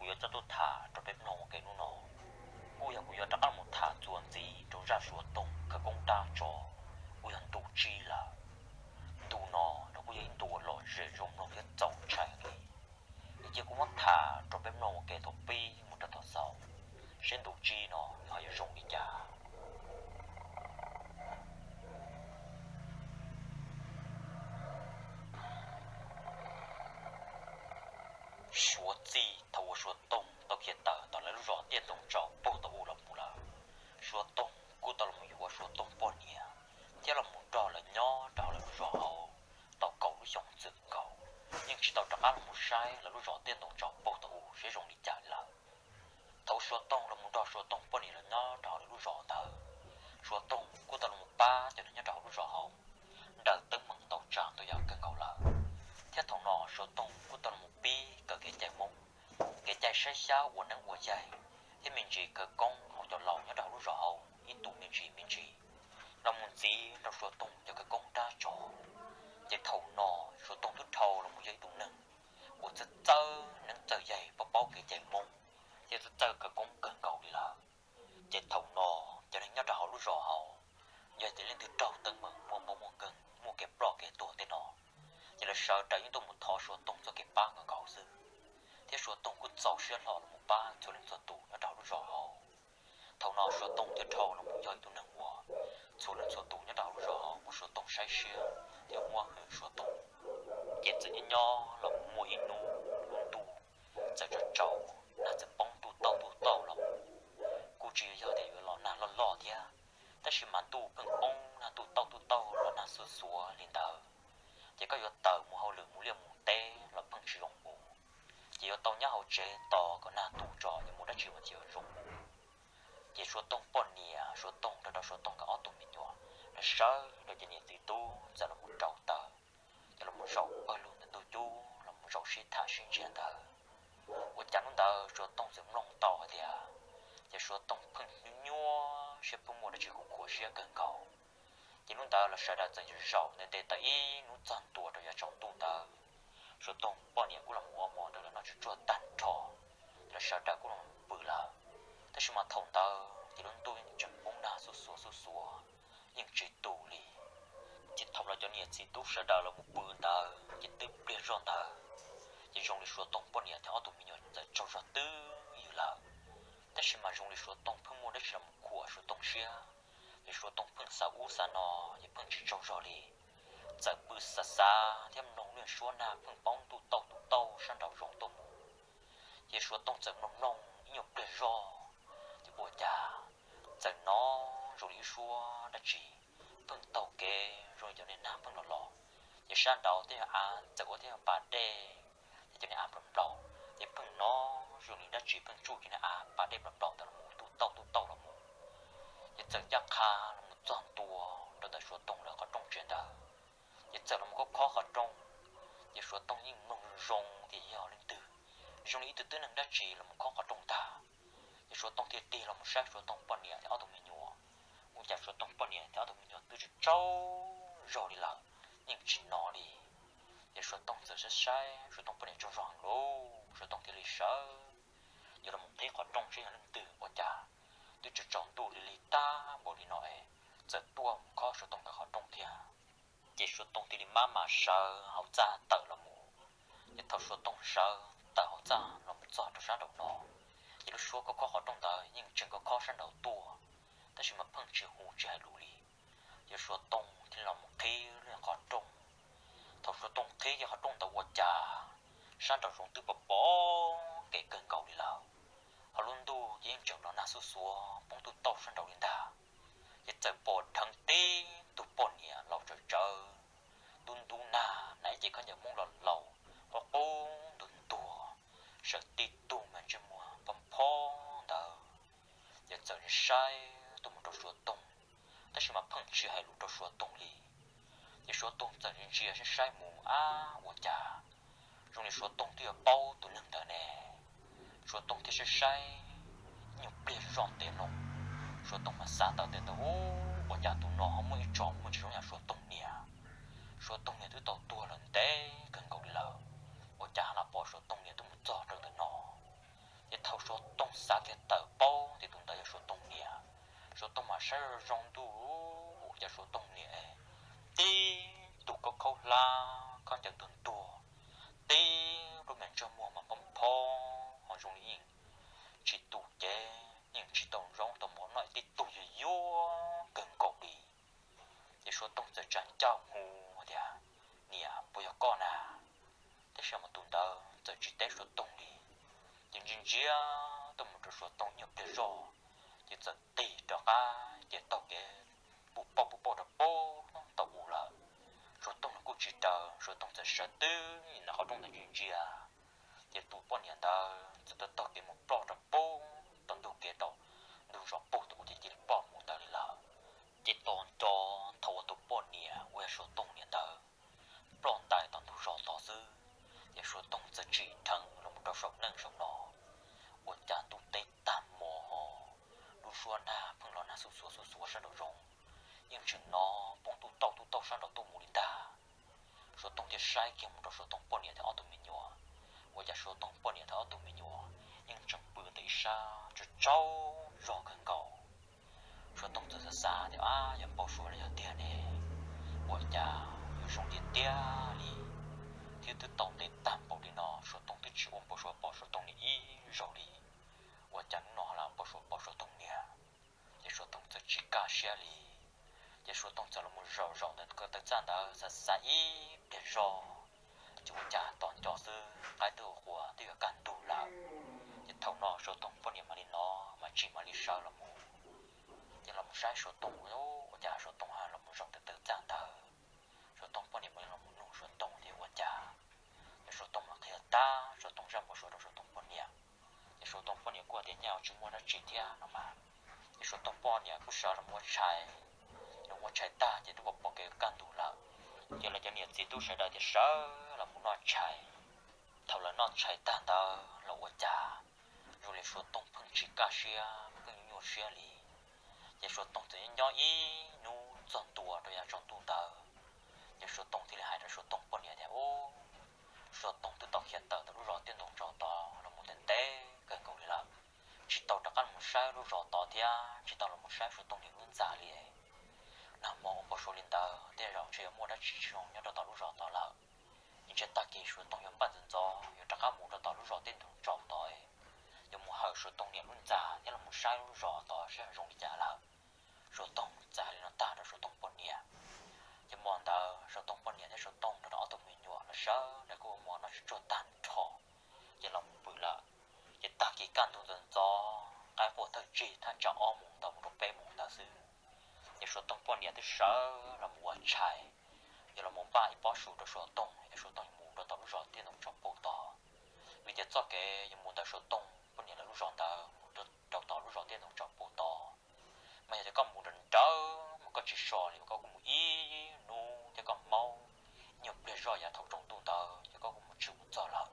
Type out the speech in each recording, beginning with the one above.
Yuav coj tuaj tham rau peb mloog ua ke hnub no, kuj yog kuv yuav rov qab los tham txuas ntxiv rau zaj Suav Toog khawv koob dab tsov, kuj yog ntu tsib lawm. Ntu no los kuj yog ib ntu uas lom zem zoo mloog thiab txaus ntshai li. Cia kuv muab tham rau peb mloog ua ke thaum pib mus rau thaum xaus, seb ntu tsib no ho yuav zoo li cas. Suav txij thaum uas Suav Toog tau khiav tawm tom lawv lub zos Tiaj Ntoo Tsaus puag thaum ub los mus lawm, Suav Toog kuj tau los yuav Suav Toog poj niam thiab los mus nrog lawv nyob rau hauv lawv lub zos hauv tau kaum lub xyoo txwm nkaus, yeej tsis tau rov qab los mus saib lawv lub zos Tiaj Ntoo Tsaus puag thaum ub seb zoo li cas lawm. Thaum Suav Toog los mus nrog Suav Toog poj niam los nyob rau hauv lawv lub zos ntawd, Suav Toog kuj tau los mus pab cov neeg nyob rau hauv lub zos hauv nrawm teeb meem tau tsa ntau yam kawg nkaus lawm. Thiab thaum no Suav Toog kuj tau los mus pib kawm kev cai Hmoob, kev cai saib xyab ua neeb ua yaig, thiab me ntsis khawv koob hauv cov laus nyob rau hauv lub zos hauv ib tug me ntsis me ntsis los mus ntxiv rau Suav Toog cov khawv koob dab tsov. Ces thaum no Suav Toog twb dhau los mus yog ib tug neeg uas txawj txawj neeb txawj yaig, paub paub kev cai Hmoob thiab txawj txawj khawv koob kawg nkaus li lawm. Ces thaum no cov neeg nyob rau hauv lub zos hauv, yog tias leej twg raug teeb meem muaj mob muaj nkeeg muaj kev ploj kev tuag tej no, ces lawv sawv daws yeej tuaj mus thov Suav Toog txoj kev pab nkaus nkaus xwb. Thiab Suav Toog kuj txaus siab hlo los mus pab txhua leej txhua tus nyob rau hauv lub zos hauv. Thaum no Suav Toog thiaj dhau los mus yog ib tug neeg uas txhua leej txhua tus nyob rau hauv lub zos hauv muab Suav Toog saib siab thiab muab hwm Suav Toog. Ces txawm nyob nyob los muaj ib hnub lub ntuj txawm tsaus tsaus, nag txawm poob ntuj tauj ntuj tauj los mus. Kuj tsis yog tias yuav los nag loj loj thiab, tab sis mas ntuj pheej poob nag ntuj tauj ntuj tauj los nag xuav xuav li ntawd, ces koj yuav tawm mus hauj lwm mus liaj mus teb los pheej tsis zoo mus, ces yuav tau nyob hauv tsev tos kom nag tu tso yuav mus dab tsi mas thiaj zoo mus. Ces Suav Toog poj niam, Suav Toog nrog rau Suav Toog nkawd ob tug me nyuam, lawv sawv daws cov niam txiv tub txawm los mus rau taws, ces los mus zaum pawg lug ntawm ntug cub los mus zaum sib tham sib ntsia ntawd. Ua cas hnub ntawd Suav Toog txawm mloog tau hais tias, ces Suav Toog pheej nyuaj nyuaj siab pheej muaj dab tsi khuam khuam siab kawg nkaus. Ces hnub ntawd lawv sawv daws txawm zaum nte nte tau ib hnub txog ntua rau yav tsaus ntuj ntawd, Suav Toog poj niam kuj los mus ua mov rau lawv noj tsuag tsuag tag nrho, lawv sawv daws kuj los mus pw lawm. Tab sis mas thaum ntawd ces lub ntuj yeej tseem poob nag xuav xuav xuav xuav, yeej tsis tu li. Ces thaum lawv cov niam txiv tub sawv daws los mus pw ntawd ces twb pliag zog ntawd, ces zoo li Suav Toog poj niam thiab ob tug me nyuam txawm tsaug zog twb ywm lawm. Tab sis mas zoo li Suav Toog pheej muaj dab tsi los mus khuam Suav Toog siab, ces Suav Toog pheej xav ub xav no, ces pheej tsis tsaug zog li. Txawm pw xav xav thiab mloog lub suab nag pheej poob ntuj tauj ntuj tauj sab nraum zoov tuaj mus, ces Suav Toog txawm mloog mloog ib nyuag pliag zog, ces ua cas txawm hnov zoo li ib suab dab tsi pheej taug kev zoo li cov niag nag pheej los los, ces sab nraud tej av txawm ua tej pas dej, ces cov niag av nplaum nplaum, ces pheej hnov zoo li dab tsi pheej tsuj cov niag av pas dej nplaum nplaum ntawd los mus, ntuj tauj ntuj tauj los mus. Ces txawm ncaj qha los mus txog ntua rau ntawm Suav Toog lawv qhov rooj tsev ntawd, ces txawm los mus khob khob qhov rooj. Ces Suav Toog yeej mloog zoo zoo tias yog leej twg, zoo li ib tug tib neeg dab tsi los mus khob qhov rooj ntag. Ces Suav Toog thiaj tig los mus saib Suav Toog poj niam thiab ob tug me nyuam. Ua cas Suav Toog poj niam thiab ob tug me nyuam twb tsaug zog li lawm, yeej tsis hnov li. Ces Suav Toog txawm saib saib Suav Toog poj niam tsaug zog heev lauj, Suav Toog thiaj li sawv yuav los mus qhib qhov rooj seb yog leej twg, ua cas twb tsaus tsaus ntuj li lig tag npaum li no es txawm tuaj mus khob Suav Toog nkawd qhov rooj thiab. Ces Suav Toog thiaj li maj mam sawv hauv txaj tawm los mus. Ces thaum Suav Toog sawv tawm hauv txaj los mus txog rau sab nraum no, ces lub suab khob khob qhov rooj ntawd yeej tseem khob khob sab nraud tuaj, tab sis mas pheej tsis hu tsis hais lus li. Ces Suav Toog thiaj los mus qhib lub qhov rooj. Thaum Suav Toog qhib kiag qhov rooj ntawd ua cas sab nraum zoov twb pom pom kev kawg nkaus li lawm, ho lub ntuj ces yeej tseem los nag xuav xuav poob ntuj tauj sab nraud li ntag. Ces txawm pom dheev tib tug poj niam laus tsawv tsawv, ntub ntub nag, hnav cev khaub ncaws Hmoob laus laus, qub qub ntuag ntuag, sawv tib tug mas ntsej muag pab phob ntawd. Ces txawm saib tuaj mus rau Suav Toog, tab sis mas pheej tsis hais lus rau Suav Toog li. Ces Suav Toog txawm ntsia saib saib mus, ab, ua cas zoo li Suav Toog twb yuav paub tus neeg ntawd ne. Suav Toog thiaj saib saib ib nyuag pliag zoj ntev loo, Suav Toog mas xav tawm tias ntawd, ua cas tus no ho muaj ib tsos muaj tsis zoo yam Suav Toog niam. Suav Toog niam twb tau tuag lawm ntev kawg nkaus li lawm, ua cas ho los pom Suav Toog niam twb mus txog rau ntawm no. lab khaub ncaws tuag ntuag, tib lub me ntsej muag mas poob phob ho zoo li yeej tsis tu cev, yeej tsis tau zoo tau mov noj, tib tug yuag yuag kawg nkaus li. Ces Suav Tooj txawm tsa ncauj hu tias, Niam, puas yog koj na? Tab sis mas tus ntawd txawm tsis teb Suav Tooj li, ces ntsia ntsia tuaj mus rau Suav Tooj ib nyuag pliag zog, ces txawm tig rov qab ces taug kev puj pauj puj pauj rau pem tau u lawm. Suav Tooj los kuj tsis raws, Suav Tooj txawm sawv twb nyob qhov rooj ntawd ntsia ntsia, ces tus poj niam ntawd txawm taug taug kev mus ploj rau pem tau ntug kev tau ntug zos pem tau u, ces cia li ploj mus ntawd li lawm. Ces tos nco thaum uas tus poj niam uas yog Suav Tooj niam ntawd ploj ntais tom ntug zos tod xwb, ces Suav Tooj txawm tsim dheev los mus rau saum neej saum no, ua cas ntuj teb tag hmo ho lub suab nag pheej los nag xuj xuav xuj xuav sab nraum zoov, yeej tseem hnov poob tub tauj tub tauj sab nraum tuaj mus li ntag. Suav Tooj thiaj saib kiag mus rau Suav Tooj poj niam thiab ob tug me nyuam, ua cas Suav Tooj poj niam thiab ob tug me nyuam yeej tseem pw ntawm ib sab tsaug tsaug zog kawg nkaus. Suav Tooj txawm xav xav tias, Ab, yog npau suav los yog tiag ne? Ua cas yuav zoo tiag tiag li thiab twb tau ntev tag npaum li no Suav Tooj twb tsis ua npau suav pom Suav Tooj niam ib zaug li, ua cas hnub no ho los npau suav pom Suav Tooj niam? Ces Suav Tooj txawm tsis kaj siab li. Ces Suav Tooj txawm los mus zaum zaum ntawm ko taw txaj ntawd xav xav ib pliag zog, ces ua cas tos nco xwb qaib twb ua qua twb yuav kaj ntug lawm. Ces thaum no Suav Tooj poj niam mam li hnov mas tsim mam li sawv los mus, ces los mus saib Suav Tooj, ua cas Suav Tooj ho los mus zaum ntawm taw txaj ntawd. Suav Tooj poj niam mam li los mus nug Suav Tooj tias ua cas, ces Suav Tooj mam qhia tag Suav Tooj zaj npau suav rau Suav Tooj poj niam. Ces Suav Tooj poj niam kuj tias nyaj tsis muaj dab tsi thiab no mas, ces Suav Tooj poj niam kuj sawv los ua tshais. Nws ua tshais tag ces twb pom kev kaj ntug lawm, ces lawv cov niam txiv tub sawv daws thiaj sawv los mus noj tshais. Thaum lawv noj tshais tag ntawd los ua cas zoo li Suav Tooj pheej tsis kaj siab pheej nyuaj siab li. Ces Suav Tooj txawm nyob ib hnub txog ntua rau yav tsaus ntuj ntawd, ces Suav Tooj thiaj li hais rau Suav Tooj poj niam tias, Suav Tooj twb tau khiav tawm ntawm lub zos Tiaj Ntoo Tsau tod los mus ntev ntev kawg nkaus li lawm, tsis tau rov qab los saib lub zos tod thiab tsis tau los saib Suav Tooj niam lub ntxa li. Nag hmo ua npau suav li ntawd tej zaum ntshe yuav muaj dab tsi tsis zoo nyob rau tom lub zos tod lawm. Ntshe tag kis Suav Tooj yuav npaj ntxov ntxov yuav rov qab mus rau tom lub zos Tiaj Ntoo Tsau tod, yuav mus hawm Suav Tooj niam lub ntxa thiab los saib lub zos tod saib zoo li cas lawm. Suav Tooj txawm hais li no tag rau Suav Tooj poj niam. Ces hmo ntawd Suav Tooj poj niam thiab Suav Tooj nrog rau ob tug me nyuam los sawv daws kuj ua mov noj tsuag tsuag tag nrho, ces los mus pw lawm. Ces tag kis kaj ntug ntxov ntxov qaib qua thawj tsig thaj tsam ob moos ntawd mus rau peb moos ntawd xwb, ces Suav Tooj poj niam twb sawv los mus ua tshais, yuav los mus npaj ib pob su rau Suav Tooj, yog Suav Tooj yuav mus rau tom lub zos Tiaj Ntoo Tsau pem tod. Vim tias txoj kev yuav mus ntawm Suav Tooj poj niam lawv lub zos ntawd mus rau tom lub zos Tiaj Ntoo Tsau pem tod, mas yog tias koj mus nrawm nrawm mas koj tsis so li, koj kuj mus ib hnub thiab koj maub nyuag pliag zog yav thaum tsaus ntuj ntawd ces koj kuj mus tsis mus txog lawm.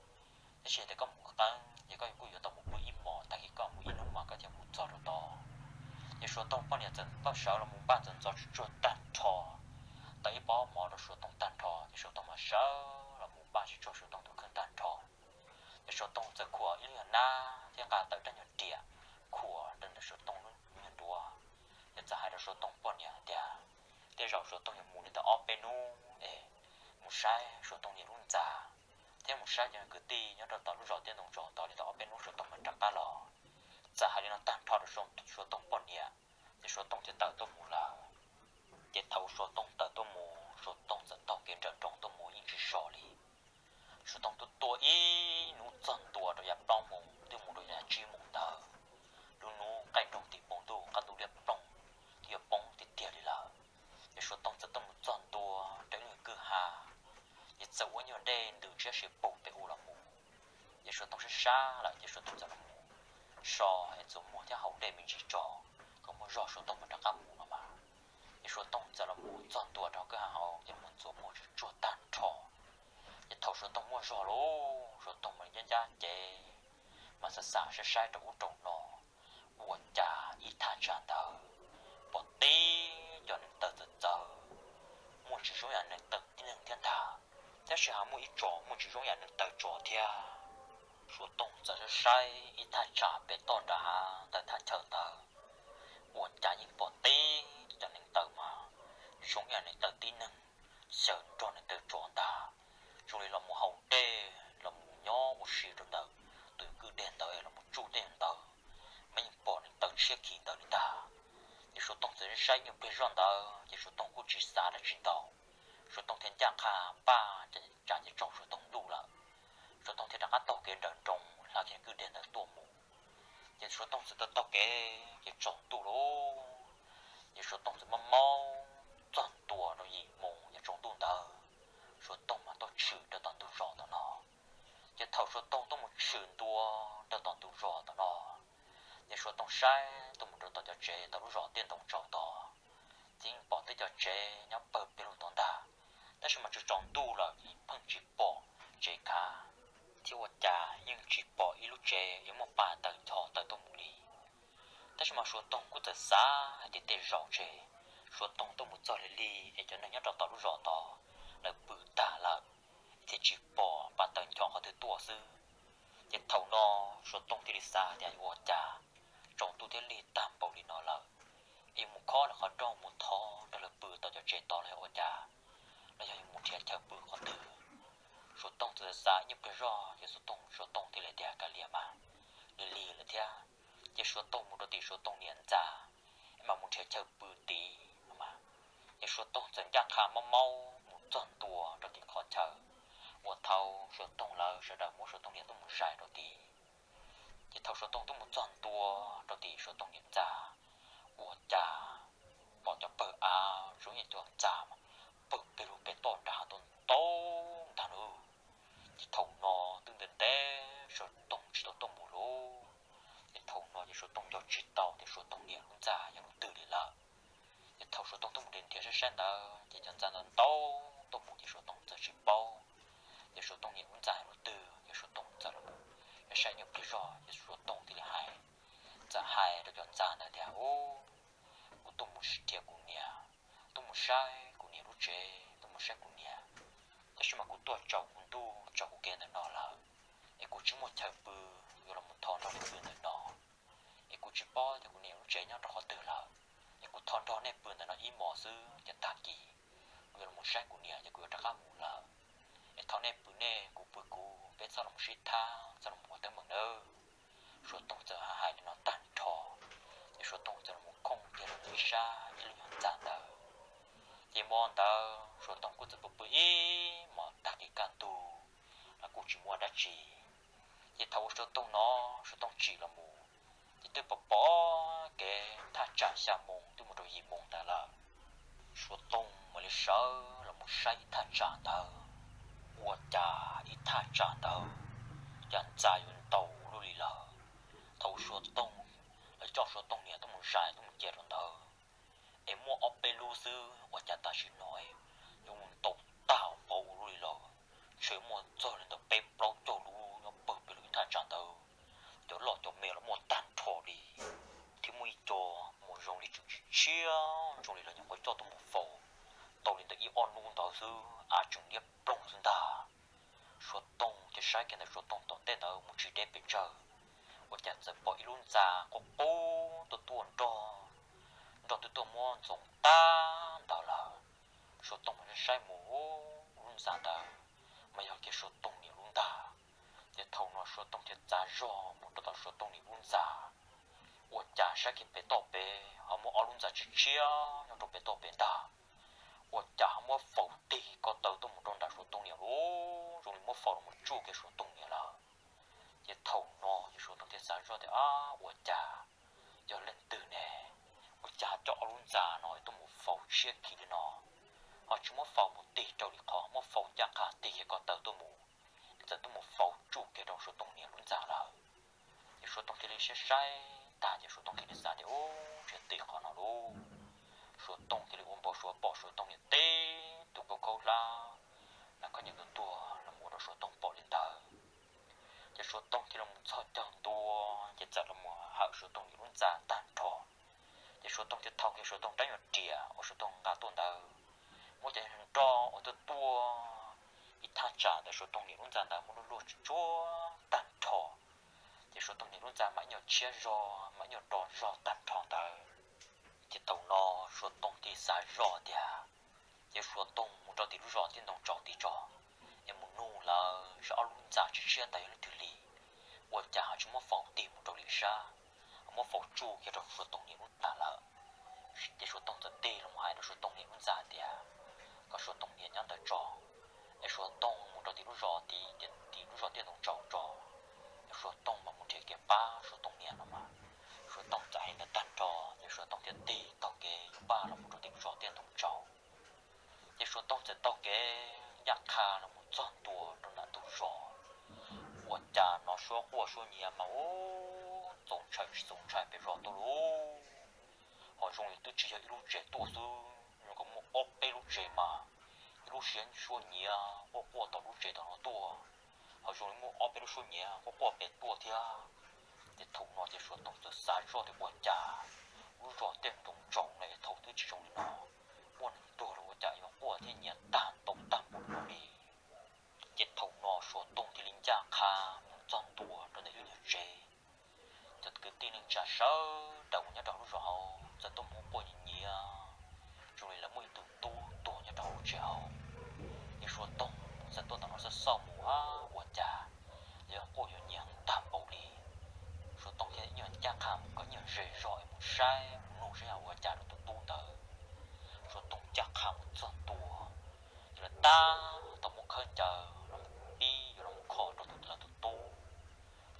Tab sis yog tias koj mus qeeb ces koj kuj yuav tau mus pw ib hmos, tag kis koj mus ib hnub mas koj thiaj mus txog rau tod. Ces Suav Tooj poj niam txawm tau sawv los mus npaj ntxov ntxov tsuag tsuag tag nrho, tau ib pob mov rau Suav Tooj tag nrho, ces Suav Tooj mas sawv los mus npaj tsuag tsuag Suav Tooj tus kheej tag nrho. Ces Suav Tooj txawm khuam ib lub nyuag nab thiab nqa tawm rab nyuag riam khuam rau ntawm Suav Tooj lub nyuag duav. Ces txawm hais rau Suav Tooj poj niam tias tej zaum Suav Tooj yuav mus li ntawm ob peb hnub es mus saib Suav Tooj niam lub ntxa thiab mus saib cov kwv tij nyob rau tom lub zos Tiaj Ntoo Tsau tod li ntawm ob peb hnub Suav Tooj mam rov qab los. Txawm hais li no tag nrho rau Suav Tooj poj niam, ces Suav Tooj thiaj tawm tuaj mus lawm. Ces thaum Suav Tooj tawm tuaj mus, Suav Tooj txawm taug kev nrawm nroos tuaj mus yeej tsis so li. Suav Tooj tuaj tuaj ib hnub txog ntua rau yav plaub moos twb mus rau yav tsib moos ntawd, lub hnub qaij nroog tim npoo ntuj qab ntuj liab ploog twb yuav poob tiag tiag li lawm. Ces Suav Tooj txawm tuaj mus txog ntua rau ib lub kwj ha, ces txawm ua nyuag dej ntws tshiab si pum pem u los mus. Ces Suav Tooj sab sab lawm ces Suav Tooj txawm los mus so es ntxuav muag thiab haus dej me ntsis tso, kom muaj zog Suav Tooj mam rov qab mus no mas. Ces Suav Tooj txawm los mus txog ntua rau kwj ha hauv ces mus ntxuav muag tsuag tsuag tag nrho. Ces thaum Suav Tooj muaj zog lawm, Suav Tooj mam li ncaj ncaj cev mas xav xav saib saib rau ub rau no, ua cas ib thaj tsam ntawd pom tib cov neev taw txawv txawv, muaj tsis zoo yam neev taw tib neeg thiab ntag, tab sis ho muaj ib tsos muaj tsis zoo yam neev taw tsos thiab. Suav Tooj txawm saib saib ib thaj tsam pem toj nram hav ntawm thaj chaw ntawd, ua cas yeej pom tib cov neev taw mas zoo yam neev taw tib neeg, xyaw nrog nws taw tsov ntag, zoo li los mus haus dej los mus nyob ua si rau ntawm tus kwj deg ntawd los mus tsuj tej ntawd, mas yeej pom nws taw tshiab khiv ntawd li ntag. Ces Suav Tooj txawm saib nyuag pliag zoj ntawd ces Suav Tooj kuj tsis xav dab tsi ntau, Suav Tooj thiaj ncaj qha npaj tsam ces tsaus Suav Tooj ntuj lawm, Suav Tooj thiaj rov qab taug kev nrawm nroos hla kiag kwj deg ntawd tuaj mus. Ces Suav Tooj txawm taug taug kev ces tsaus ntuj lawm, ces Suav Tooj txawm mob mob txog ntua rau yim moos yog tsaus ntuj ntawd, Suav Tooj mas tuaj tshwm rau tom ntug zos tom no. Ces thaum Suav Tooj tuaj mus tshwm ntua rau tom ntug zos tom no, ces Suav Tooj saib tuaj mus rau tom cov tsev tom lub zos tiaj ntoo tsaus tod, ces yeej pom tej cov tsev nyob pawg peg lug tod ntag, tab sis mas tsaus ntuj lawm ces pheej tsis pom tsev khav, thiab ua cas yeej tsis pom ib lub tsev yuav muaj pa taws ncho taws tuaj mus li. Tab sis mas Suav Tooj kuj txawm xav hais tias tej zaum ces Suav Tooj tuaj mus txog lig lig es cov neeg nyob rau tom lub zos tod lawv pw tag lawm, thiaj tsis pom pa taws ncho qhov twg tuaj xwb. Ces thaum no Suav Tooj thiaj li xav tias ua cas tsaus ntuj thiab lig tag npaum li no lawm, es yuav mus khob lawv qhov rooj mus thov rau lawv pw tom cov tsev tod los yog ua cas, los yog yuav mus nrhiav chaw pw qhov twg. Suav Tooj txawm xav ib nyuag pliag zoj ces Suav Tooj, Suav Tooj thiaj li tias kav liam mas, lig lig lawm thiab, ces Suav Tooj mus rau tim Suav Tooj niam ntxa, es mam mus nrhiav chaw pw tid no mas. Ces Suav Tooj txawm ncaj qha maub maub mus txog ntua rau tim qhov chaw uas thaum Suav Tooj lawv sawv daws muab Suav Tooj niam tuaj mus zais rau tid. Ces thaum Suav Tooj tuaj mus txog ntua rau tim Suav Tooj niam ntxa, ua cas pom cov pawg av zoo ib yam cov ntxa mas pawg peg lug pem toj nram hav ntau ntau ntag lauj. Ces thaum no twb ntev ntev Suav Tooj tsis tau tuaj mus lauj. Ces thaum no ces Suav Tooj nco tsis tau tias Suav Tooj niam lub ntxa yog lub twg li lawm. Ces thaum Suav Tooj tuaj mus nrhiav nrhiav saib saib ntawd ces cov ntxa ntawd ntau tuaj mus ces Suav Tooj txawm tsis paub ces Suav Tooj niam lub ntxa yog lub twg. Ces Suav Tooj txawm los mus saib ib nyuag pliag zog ces Suav Tooj thiaj li hais, txawm hais rau cov ntxa ntawd tias, Ub, kuv tuaj mus nrhiav kuv niam, tuaj mus saib kuv niam lub tsev, tuaj mus saib kuv niam, tab sis mas kuv tuaj tsaus kuv ntuj tsaus kuv kev ntawm no lawm, es kuv tsis muaj chaw pw, kuv yuav los mus thov nrog nej pw ntawm no. Es kuv tsis paub tias kuv niam lub tsev nyob rau qhov twg lawm, es kuv thov nrog nej pw ntawm no ib hmos xwb ces tag kis kuv yuav los mus saib kuv niam ces kuv yuav rov qab mus lawm. Es thov nej pw nej, kuv pw kuv, peb txhob los sib thab, txhob los ua teeb meem nawb. Suav Tooj txawm hais li no tag nrho, ces Suav Tooj txawm los khooj kiag rau ib sab ib lub nyuag ntxa ntawd. Ces hmo ntawd Suav Tooj kuj txawm pw pw ib hmos tag kis kaj ntug los kuj tsis muaj dab tsi. Ces thaum uas Suav Tooj no, Suav Tooj tsim los mus, ces twb pom pom kev thaj tsam xya moos twb mus rau yim moos ntawd lawm. Suav Tooj mam li sawv los mus saib ib thaj tsam ntawd, ua cas ib thaj tsam ntawd cas ntxa yuav ntau ua luaj li lawm. Thaum Suav Tooj, lawv coj Suav Tooj niam tuaj mus zais tuaj mus cia rau ntawd, es muaj ob peb lub xwb ua cas tam sim no yuav mus ntau tag npaum ua luaj li lawm. Ntshe muaj txog li ntawm peb plaub caug lub nyob pawg pes lug ib thaj tsam ntawd, cov loj cov me los muaj tag nrho li, thiab muaj ib co mus zoo li tseem tshiab tshiab zoo li lawv nyuam qhuav coj tuaj mus faus tau li ntawm ib ob hnub ntawd xwb av tseem liab ploog xwb ntag. Suav Tooj ces saib kiag ntawm Suav Tooj tom ntej ntawd mus tsis deb pes tsawg, ua cas txawm pom ib lub ntxa qub qub tuaj tuaj nrog, nrog twb tuaj muab ntxoov tag ntawd lawm. Suav Tooj mas saib mus, lub ntxa ntawd mas yog kiag Suav Tooj niam lub ntag. Ces thaum no Suav Tooj thiaj txav zog mus rau tom Suav Tooj niam lub ntxa, ua cas saib kiag pem toj pem ho muaj ob lub ntxa tshiab tshiab nyob rau pem toj pem ntag. Ua cas ho muab faus tig ko taw tuaj mus rau nram Suav Tooj niam lub, zoo li muab faus los mus tsuj kiag Suav Tooj niam lawm. Ces thaum no ces Suav Tooj thiaj xav zoj tias, Ab, ua cas yog leej twg ne? Ua cas coj ob lub ntxa no tuaj mus faus tshiab khiv li no, ho tsis muab faus mus tig rau li qhov, muab faus ncaj qha tig kiag ko taw tuaj mus, es txawm tuaj mus faus tsuj kiag rau Suav Tooj niam lub ntxa lawm. Ces Suav Tooj thiaj li saib saib tag ces Suav Tooj thiaj li xav tias, Ub, ntshe tig qhov no lauj. Suav Tooj thiaj li ua npau suav pom Suav Tooj niam tib tug khaub khaub hlab, nas khob nyeem tuag tuag los mus ua rau Suav Tooj pom li ntawd. Ces Suav Tooj thiaj los mus txhos caug ntua, ces txawm los mus hawm Suav Tooj niam lub ntxa tag nrho. Ces Suav Tooj thiaj thau kiag Suav Tooj rab nyuag riam uas Suav Tooj nqa tuaj ntawd, muab cov nroj uas tuaj tuaj ib thaj tsam ntawm Suav Tooj niam lub ntxa ntawd muab luaj luaj tsuag tsuag tag nrho. Ces Suav Tooj niam lub ntxa mas ib nyuag tshiab zog mas ib nyuag rog zog tag nrho ntawd. Ces thaum no Suav Tooj thiaj xav zoj tias, Ces Suav Toog mus rau tim lub zos Tiaj Ntoo Tsaus tid tso, es mus nug lawv saib ob lub ntxa tshiab tshiab ntawd yog leej twg li, ua cas ho tsis muab faus tig mus rau lwm sab, ho muab faus tsuj kiag rau Suav Toog niam lub ntxa lawm. Ces Suav Toog txawm tig los hais rau Suav Toog niam lub ntxa tias kom Suav Toog niam nyob ntawd tso, es Suav Toog mus rau tim lub zos tid, tim lub zos Tiaj Ntoo Tsaus tso, es Suav Toog mam mus nrhiav kev pab Suav Toog niam no mas. Suav Toog txawm hais li ntawd tag nrho ces Suav Toog thiaj tig taug kev yuav npaj los mus rau tim lub zos Tiaj Ntoo Tsaus. Ces Suav Toog txawm taug kev ncaj qha los mus txog ntua rau nram ntug zos, ua cas hnov suab quaj suab nyiav mas ua txaus ntshai tsis txaus ntshai pes zog tuaj lauj. Ho zoo li twb tsis yog ib lub tsev tuaj xwb, zoo li muaj ob peb lub tsev mas ib lub siab suab nyiav quaj quaj tom lub tsev tom no tuaj, ho zoo li muaj ob peb lub suab nyiav quaj quaj pem tuaj thiab. Ces thaum no ces Suav Toog txawm xav zoj tias ua cas lub zos Tiaj Ntoo Tsaus no es thaum twb tsis zoo li no, muaj neeg tuag los ua cas yuav quaj thiab nyiav tag ntaus tag npaum no li. Ces thaum no Suav Toog thiaj li ncaj qha mus txog ntua rau ntawm ib lub nyuag tsev. Cov kwv tij neej tsa sawv daws uas nyob rau hauv lub zos hauv txawm tuaj mus quaj nyiav nyiav, zoo li lawv muaj ib tug tub tuag nyob rau hauv lub tsev hauv. Ces Suav Toog txawm tuaj tom no xauj xauj mus, ab, ua cas yog quaj yuav nyiav tag npaum li. Suav Toog thiaj ib nyuag ncaj qha mus kom ib nyuag ze zog es mus saib mus nug saib yog ua cas rau tus tub ntawd. Suav Toog ncaj qha mus txog ntua, ces lawv tab tom muab khaub ncaws los pib yuav los kho rau tus lawv tus tub.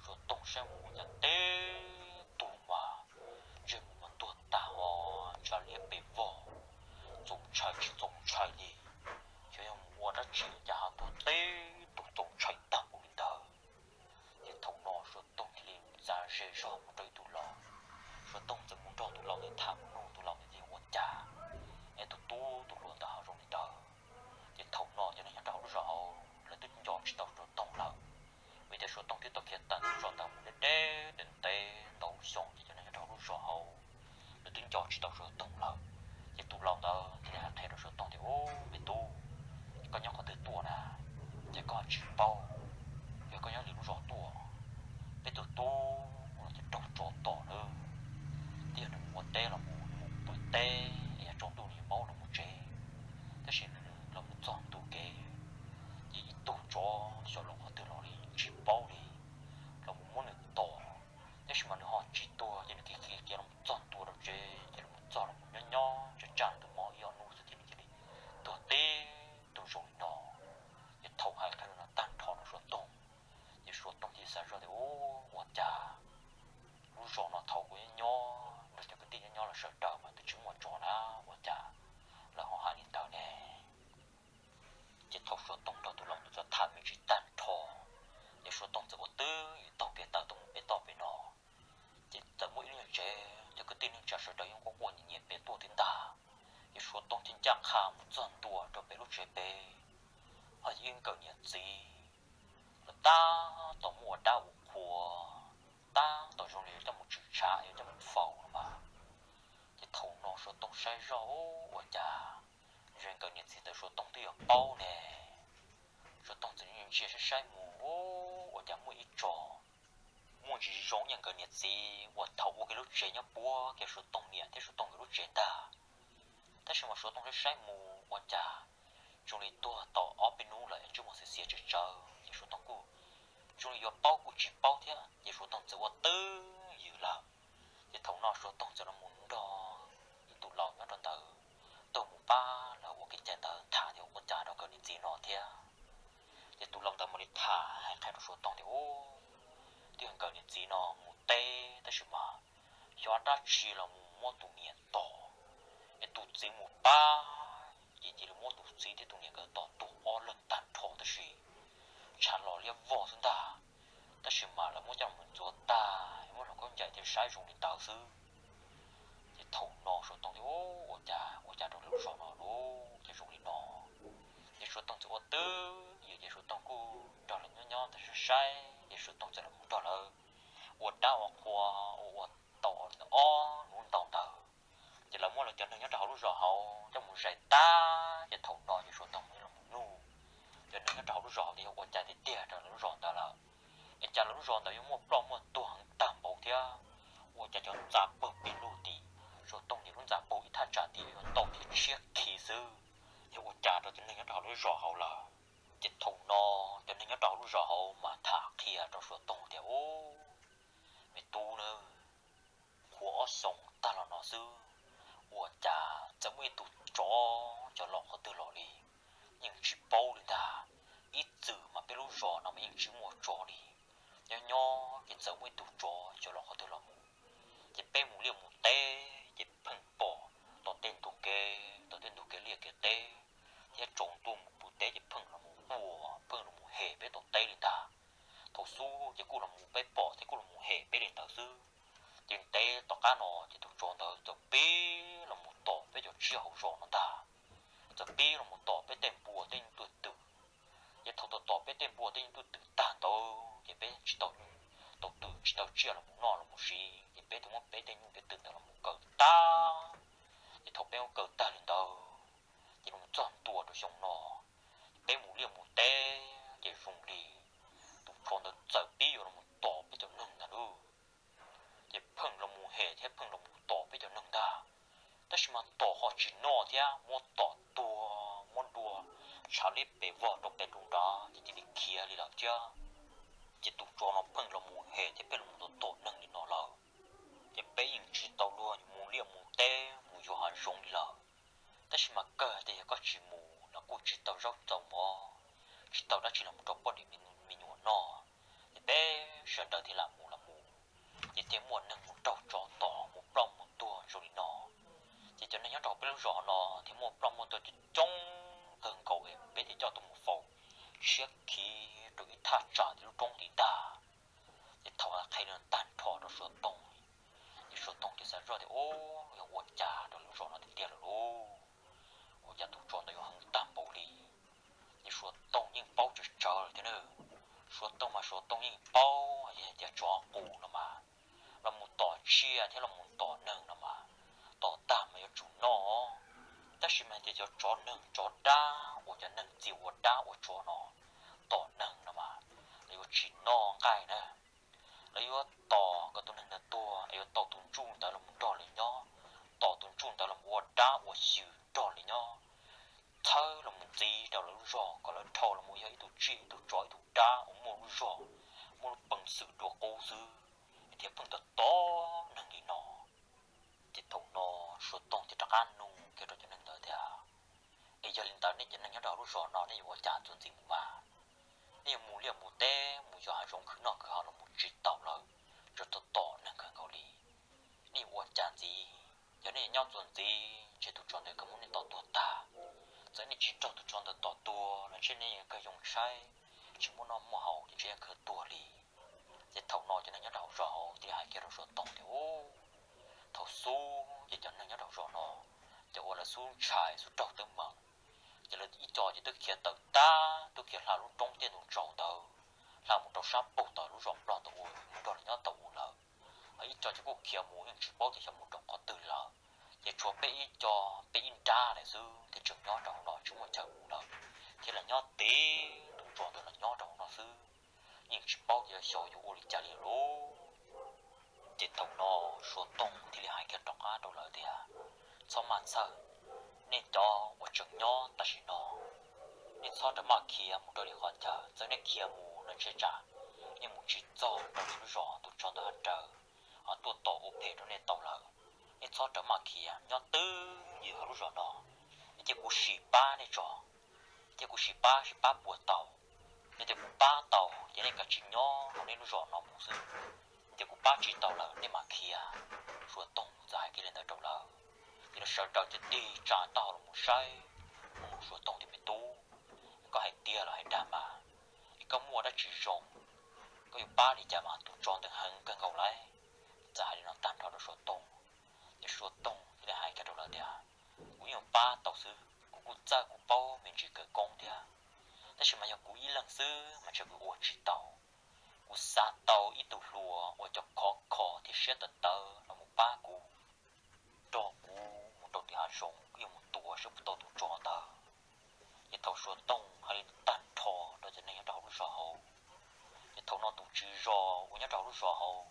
Suav Toog saib mus ua cas teb tug mas ntsej muag mas tuag tag ho ntshav liab pes vog, txaus ntshai tsis txaus ntshai li. Xyov yog mus ua dab tsi cas ho tuag teb tug txaus ntshai tag npaum li ntawd. Ces thaum no Suav Toog thiaj li txav ze zog mus rau ib tug laus. Suav Toog txawm mus nrog tus laus ntawd tham mus nug tus laus ntawd tias ua cas es tus tub tus hluas ntawd ho zoo li ntawd. Ces thaum no cov neeg nyob rau hauv lub zos hauv lawv twb nco tsis tau Suav Toog lawm, vim tias Suav Toog twb tau khiav tawm ntawm lub zos ntawd mus deb deb ntev ntev ntau lub xyoo, ces cov neeg nyob rau hauv lub zos hauv lawv twb nco tsis tau Suav Toog lawm. Ces tus laus ntawd thiaj li hais qhia rau Suav Toog tias, Ub, me tub, koj nyob qhov twg tuaj na, ces koj tsis paub, yog koj nyob lwm lub zos tuaj, peb tus tub ua los ces raug tsov tom lawm, twb yog nws mus ua teb los mus pw teb es yog tsaus ntuj nws yuav paub los mus tsev, tab sis nws los mus txog ntua kev, ces ib tug tsov xyov los qhov twg los li tsis paub li, los mus muab nws tom, tab sis mas nws ho tsis tuag ces nws khiav khiav khiav los txog ntua rau tsev, ces los txog los nyob nyob tsam tsam nws tus mob ib ob hnub xwb ces nws cia li tuag teb tug zoo li no. Ces thaum hais qhia li no tag nrho rau Suav Toog, ces Suav Toog thiaj xav zoj tias, Ub, ua cas lub zos no thaum kuv nyob nyob nrog cov kwv tij nyob nyob los sawv daws mas twb tsis muaj tsov na, ua cas lawv ho hais li ntawd ne? Ces thaum Suav Toog nrog tus laus ntawd txawm tham me ntsis tag nrho, ces Suav Toog txawm ua twj ywm taug kev tawm tuaj mus pem toj pem no. Ces txawm muaj ib lub nyuag tsev, cov kwv tij neej tsa sawv daws yeej quaj quaj nyiav nyiav pem tuaj thiab ntag. Ces Suav Toog thiaj ncaj qha mus txog ntua rau pem lub tsev pem, ho ib nkawm niam txiv los tab tom muaj ua dab ua qhua, tab tom zoo li yuav coj mus tshwm tshav yuav coj mus faus no mas. Ces thaum no Suav Toog saib zoj, Ub, ua cas zoo nkawm niam txiv ntawd Suav Toog twb yuav paub ne? Suav Toog txawm ntsia saib saib mus, Ub, ua cas muaj ib tso muaj ntsis zoo ib yam nkawm niam txiv uas thaum ua kiag lub tsev nyob puab kiag Suav Toog niam thiab Suav Toog nkawd lub tsev ntag. Tab sis mas Suav Toog saib saib mus ua cas zoo li tuag tau ob peb hnub lawm es ntsej muag xiav xiav tsawv tsawv, ces Suav Toog kuj zoo li yuav paub kuj tsis paub thiab, ces Suav Toog txawm ua twj ywm lawm. Ces thaum no Suav Toog txawm los mus nrog ib tus laus nyob rau ntawd tuaj mus pab lawv ua kev cai ntawd tham tias ua cas rau nkawm niam txiv no thiab. Ces tus laus ntawd mam li tham hais qhia rau Suav Toog tias, Ub, twb yog nkawm niam txiv no mus teb tab sis mas xyov dab tsi los mus muab tus niam tom, es tus txiv mus pab, ces cia li muab tus txiv thiab tus niam nkawd tom tuag ob leeg tag nrho tab sis tshav los liab vog xwb ntag. Tab sis mas lawv muab coj mus ntxuav tag, muab hlawv khaub ncaws thiab saib zoo li ntawd xwb. Ces thaum no Suav Toog thiaj, Ub, ua cas ua cas rau lawv lub zos no lauj, ces zoo li no. Ces Suav Toog txawm ua twj ywm, ces Suav Toog kuj nrog lawv nyob nyob ntawd saib saib, ces Suav Toog txawm los mus nrog lawv ua dab ua qhua, ua ua tau ob hnub ntau ntawd, ces lawv muab lawv cov neeg nyob rau hauv lub zos hauv coj mus zais tag, ces thaum no ces Suav Toog los mus nug cov neeg nyob rau hauv lub zos hauv tias yog ua cas tiag tiag rau lawv lub zos ntawd lawm, es cas lawv lub zos ntawd yuav muaj ploj muaj tuag heev tag npaum thiab, ua cas cov ntxa pawg pes lug tim Suav Toog niam lub ntxa puag ib thaj tsam tim yuav ntau kiag tshiab khiv xwb, thiab ua cas rau cov neeg nyob rau hauv lub zos hauv lawm. Ces thaum no cov neeg nyob rau hauv lub zos hauv mas tham qhia rau Suav Toog tias, Ub, me tub na, qhuav ob xyoos tag los no xwb, ua cas txawm muaj ib tug tsov xyov los qhov twg los li, yeej tsis paub li ntag. Ib txwm mas peb lub zos no mas yeej tsis muaj tsov li, nyob nyob ces txawm muaj ib tug tsov xyov los qhov twg los mus. Ces peb mus liaj mus teb ces pheej pom tom tej ntug kev, tom tej ntug kev liaj kev teb, thiab tsaus ntuj mus pw teb ces pheej los mus quaj, pheej los mus hem peb tom teb li ntag. Thaum xub ces kuj los mus peb pom thiab kuj los mus hem peb li ntawd xwb. Ces ntev tom qab no ces tus tsov ntawd txawm pib los mus tom peb cov tsiaj hauv zos no ntag. Txawm pib los mus tom peb tej npua tej nyuj tej twm. Ces thaum tom tom peb tej npua tej nyuj tej twm tag ntawd ces peb tsis tau nyuj, tau twm, tsis tau tsiaj los mus noj los mus siv, ces peb thiaj muab peb tej nyuj tej twm ntawd los mus kaw tag. Ces thaum peb muab kaw tag li ntawd, ces los txog ntua rau xyoo no, peb mus liaj mus teb ces zoo li tus tsov ntawd txawm pib yuav los tom peb cov neeg ntag lauj. Ces pheej los mus hem thiab pheej los mus tom peb cov neeg ntag. Tab sis mas tom ho tsis noj thiab, muab tom tuag, muab dua tshav liab pes vog rau pem rau nrad ces cia li khiav li lawm thiab. Ces tus tsov no pheej los mus hem thiab pheej los mus tom tom neeg li no lawm. Ces peb yeej tsis tau luag mus liaj mus teb mus yos hav zoov li lawm. Tab sis mas kawg tias yog koj tsis mus los kuj tsis tau zaub tau mov, tsis tau dab tsi los mus rau poj niam me nyuam noj, ces peb sawv daws thiaj lam mus los mus, ces thiaj muaj neeg mus raug tsov tom mus ploj mus tuag zoo li no. Ces cov neeg nyob rau peb lub zos no thiaj muaj ploj muaj tuag coob coob kawg nkaus, peb thiaj coj tuaj mus faus tshiab khiv rau ib thaj tsam tim lub roob tid ntag. Ces thaum qhia li no tag nrho rau Suav Toog, ces Suav Toog thiaj xav zoj tias, Ub, yog ua cas rau lub zos no tiag tiag lawm lauj? Ua cas tus tsov ntawd yuav heev tag npaum li? Ces Suav Toog yeej paub tsawv tsawv lawm thiab na. Suav Toog mas Suav Toog yeej paub hais tias tsov qus no mas los mus tom tsiaj thiab los mus tom neeg no mas tom tag mas yuav tsum noj. Tab sis mas hais tias cov tsov neeg tsov dab uas cov neeg txia ua dab ua tsov no tom neeg no mas lawv yuav tsis noj nqaij na. Lawv yuav tos kom tus neeg ntawd tuag es yuav tau tus ntsuj ntawd los mus nrog lawv nyob, tos tus ntsuj ntawd los mus ua dab ua xyw nrog lawv nyob, txhawb los mus ntxiv rau lawv lub zog kom lawv dhau los mus yog ib tug tsiaj ib tug tsov ib tug dab uas muaj lub zog, muaj lub peev xwm dua qub xwb, thiaj pheej tom tom neeg li no. Ces thaum no Suav Toog thiaj rov qab nug kiag rau cov neeg ntawd tias, Es yog li ntawd nej cov neeg nyob rau hauv lub zos no nej yuav ua cas txuas ntxiv mus mas? Nej yuav mus liaj mus teb mus yos hav zoov khwv noj khwv haus los mus tsis tau lawm, tsuas tau tom neeg kawg nkaus li. Nej yuav ua cas ntxiv? Yog nej nyob txuas ntxiv ntshe tus tsov ntawd kawg muab nej tom tuag tag. Txawm nej tsis raug tus tsov ntawd tom tuag los ntshe nej kawg yoo tshaib, tsis muaj noj muaj haus ces ntshe yeej kawg tuag li. Ces thaum no cov neeg nyob rau hauv zos hauv thiaj li hais kiag rau Suav Toog tias, Ub, thaum xub ces cov neeg nyob rau hauv zos no, cov uas lawv xub ntshai xub raug teeb meem, ces lawv ib co ces twb khiav tawm tag, twb khiav hla lub roob tiaj ntug ntsaum ntawd, hla mus rau sab pug tau lub zos Nplog tau ua mus nrog lawv nyob tau ua lawm. Ho ib co ces kuj khiav mus yeej tsis paub tias xyov mus rau qhov twg lawm. Ces tshuav peb ib co, peb ib nrab lawm xwb thiaj tseem nyob rau hauv no tsis muaj chaw mus lawm, thiaj li nyob tiv tus tsov ntawd los nyob rau hauv no xwb. Yeej tsis paub tias xyov yuav ua li cas li lauj. Ces thaum no Suav Toog thiaj li hais kiag rov qab rau lawv tias, Txhob maj txhawj, nej cov uas tseem nyob tam sim no, nej txhob rawm maj khiav mus rau li qhov chaw. Txawm nej khiav mus los ntshe tsam nej mus tsis txog rau li lub zos tus tsov ntawd hais raws, ho tuaj tom ua phem rau nej tau lawm. Nej txhob rawm maj khiav, nyob twj ywm hauv lub zos no, es cia kuv sim pab nej tso. Cia kuv sim pab, sim pab puas tau. Yog tias kuv pab tau ces nej kav tsij nyob hauv nej lub zos no mus xwb. Yog tias kuv pab tsis tau lawm nej mam khiav. Suav Toog txawm hais kiag li ntawd rau lawv, ces lawv sawv daws thiaj tig tsa taub hau los mus saib, mus Suav Toog tias, Me tub, koj hais tiag los hais dag mas? Es koj muaj dab tsi zoo? Koj yuav pab li cas mas tus tsov ntawd heev kawg nkaus lauj? Txawm hais li no tag nrho rau Suav Toog, ces Suav Toog thiaj li hais kiag rau lawv tias, Kuv yeej pab tau xwb, kuv kuj txawj kuj paub me ntsis khawv koob thiab. Tab sis mas yog kuv ib leeg xwb mas ntshe kuv ua tsis tau. Kuv xav tau ib tug hluas uas cov khov kho thiab siab tawv tawv los mus pab kuv, nrog kuv mus rau tim hav zoov wb yuav mus tua saib puas tau tus tsov ntawd. Ces thaum Suav Toog hais li tag nrho rau cov neeg nyob rau hauv lub zos hauv, ces thaum no tus tswv zos uas nyob rau hauv lub zos hauv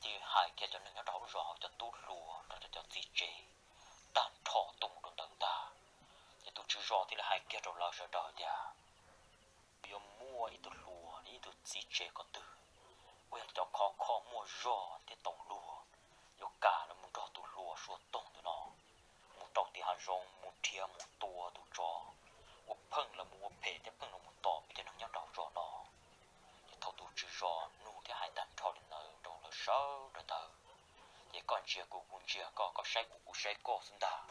thiaj hais kiag cov neeg nyob rau hauv lub zos hauv cov tub hluas rau cov, cov txiv tsev tag nrho tuaj mus rau ntawd ntag. Ces tus Tswv zos thiaj li hais kiag rau lawv sawv daws tias, yuav muaj ib tug hluas, ib tug txiv tsev ko twg uas yog cov khov kho muaj zog thiab tau luag, yuav kam los mus nrog tus hluas Suav Toog ntawm no mus rau tim hav zoov mus nrhiav mus tua tus tsov uas pheej los mus ua phem thiab pheej los mus tom peb cov neeg nyob rau hauv zos no. Ces thaum tus tswv zos nug thiab hais tag nrho li ntawd rau lawv sawv daws ntawd, ces koj ntsia kuv, kuv ntsia koj, koj saib kuv, kuv saib koj xwb ntag.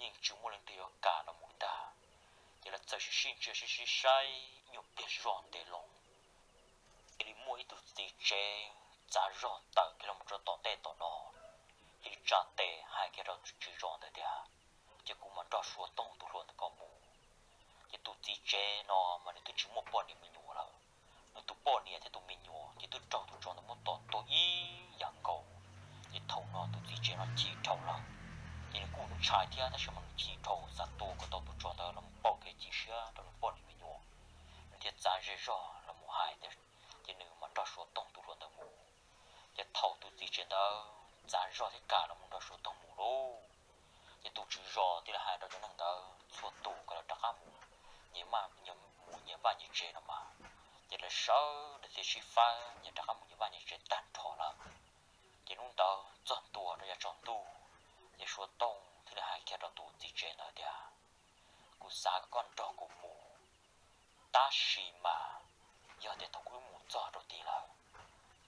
Yeej tsis muaj leej twg yuav kam los mus li ntag. Ces lawv txawm sib sib ntsia sib sib saib ib nyuag pliag zog ntev loo, cia li muaj ib tug txiv tsev txav zog tawm kiag los mus rau tom ntej tom no, cia li tsa tes hais kiag rau tswv zos ntawd tias, ces kuv mam nrog Suav Toog tus hluas ntawd ko mus. Ces tus txiv tsev no mas nws twb tsis muaj poj niam me nyuam lawm. Nws tus poj niam thiab tus me nyuam ces twb raug tus tsov ntawd muab tom tuag ib yam nkaus. Ces thaum no tus txiv tsev no chim dhau lawm, ces nws kuj ntshai thiab tab sis mas nws chim dhau xav tua kom tau tus tsov ntawd los mus pauj kev cia siab rau nws poj niam me nyuam. Nws thiaj txav zej zog los mus hais, ces nws mam nrog Suav Toog tus hluas ntawd mus. Ces thaum tus txiv tsev ntawd txav zog thiab kam los mus nrog Suav Toog mus lauj, ces tus tswv zos thiaj li hais rau cov neeg ntawd txhua tus kom lawv rov qab mus nyias vaj nyias tsev no mas. Ces lawv sawv daws thiaj sib faib nyias rov qab mus nyias vaj nyias tsev tag nrho lawm. Ces hnub ntawd txog ntua rau yav tsaus ntuj, ces Suav Toog thiaj li hais kiag rau tus txiv tsev ntawd tias, kuv xav kom koj nrog kuv mus, tab sis mas yog tias thaum kuv wb mus txog rau tid lawm,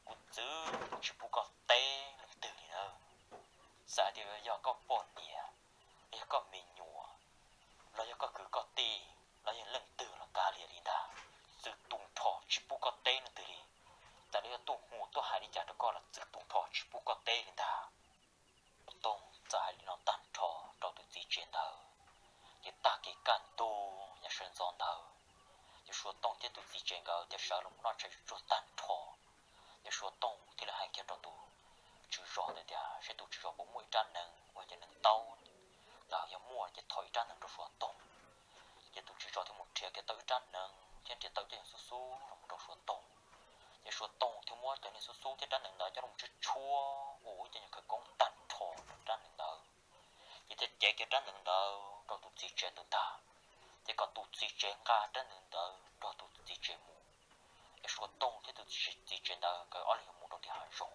kuv txwv tsis pub koj teb leej twg li na. Txawm tias yog koj poj niam, los yog koj me nyuam, los yog koj kwv koj tij, los yog leej twg los kav liam li ntag, txwv tu nrho tsis pub koj teb leej twg li. Txawm li yog tuaj hu tuaj hais li cas rau koj los txwv tu nrho tsis pub koj teb li ntag. Suav Toog txawm hais li no tag nrho rau tus txiv tsev ntawd, ces tag kis kaj ntug yav sawv ntxov ntawd, ces Suav Toog thiab tus txiv tsev nkawd thiaj sawv los noj tshais tsuag tag nrho. Ces Suav Toog thiaj li hais kiag rau tus tswv zos ntawd tias, seb tus tswv zos puas muaj ib rab hneev uas cov neeg taub ntawd, yog muaj ces thov ib rab hneev rau Suav Toog. Ces tus tswv zos thiaj mus nrhiav kiag tau ib rab hneev thiab nrhiav tau ib co xub xub los rau Suav Toog. Ces Suav Toog thiaj muab cov niag xub xub thiab rab hneev ntawd coj los tshuab tshuab ua ib co nyuag khawv koob tag nrho rau rab hneev ntawd. Ces thiaj cev kiag rab hneev ntawd rau tus txiv tsev ntawd ntag. Ces kom tus txiv tsev nqa rab hneev ntawd nrog tus txiv tsev mus, es Suav Toog thiab tus txiv tsev ntawd nkawd ob leeg yuav mus rau tim hav zoov.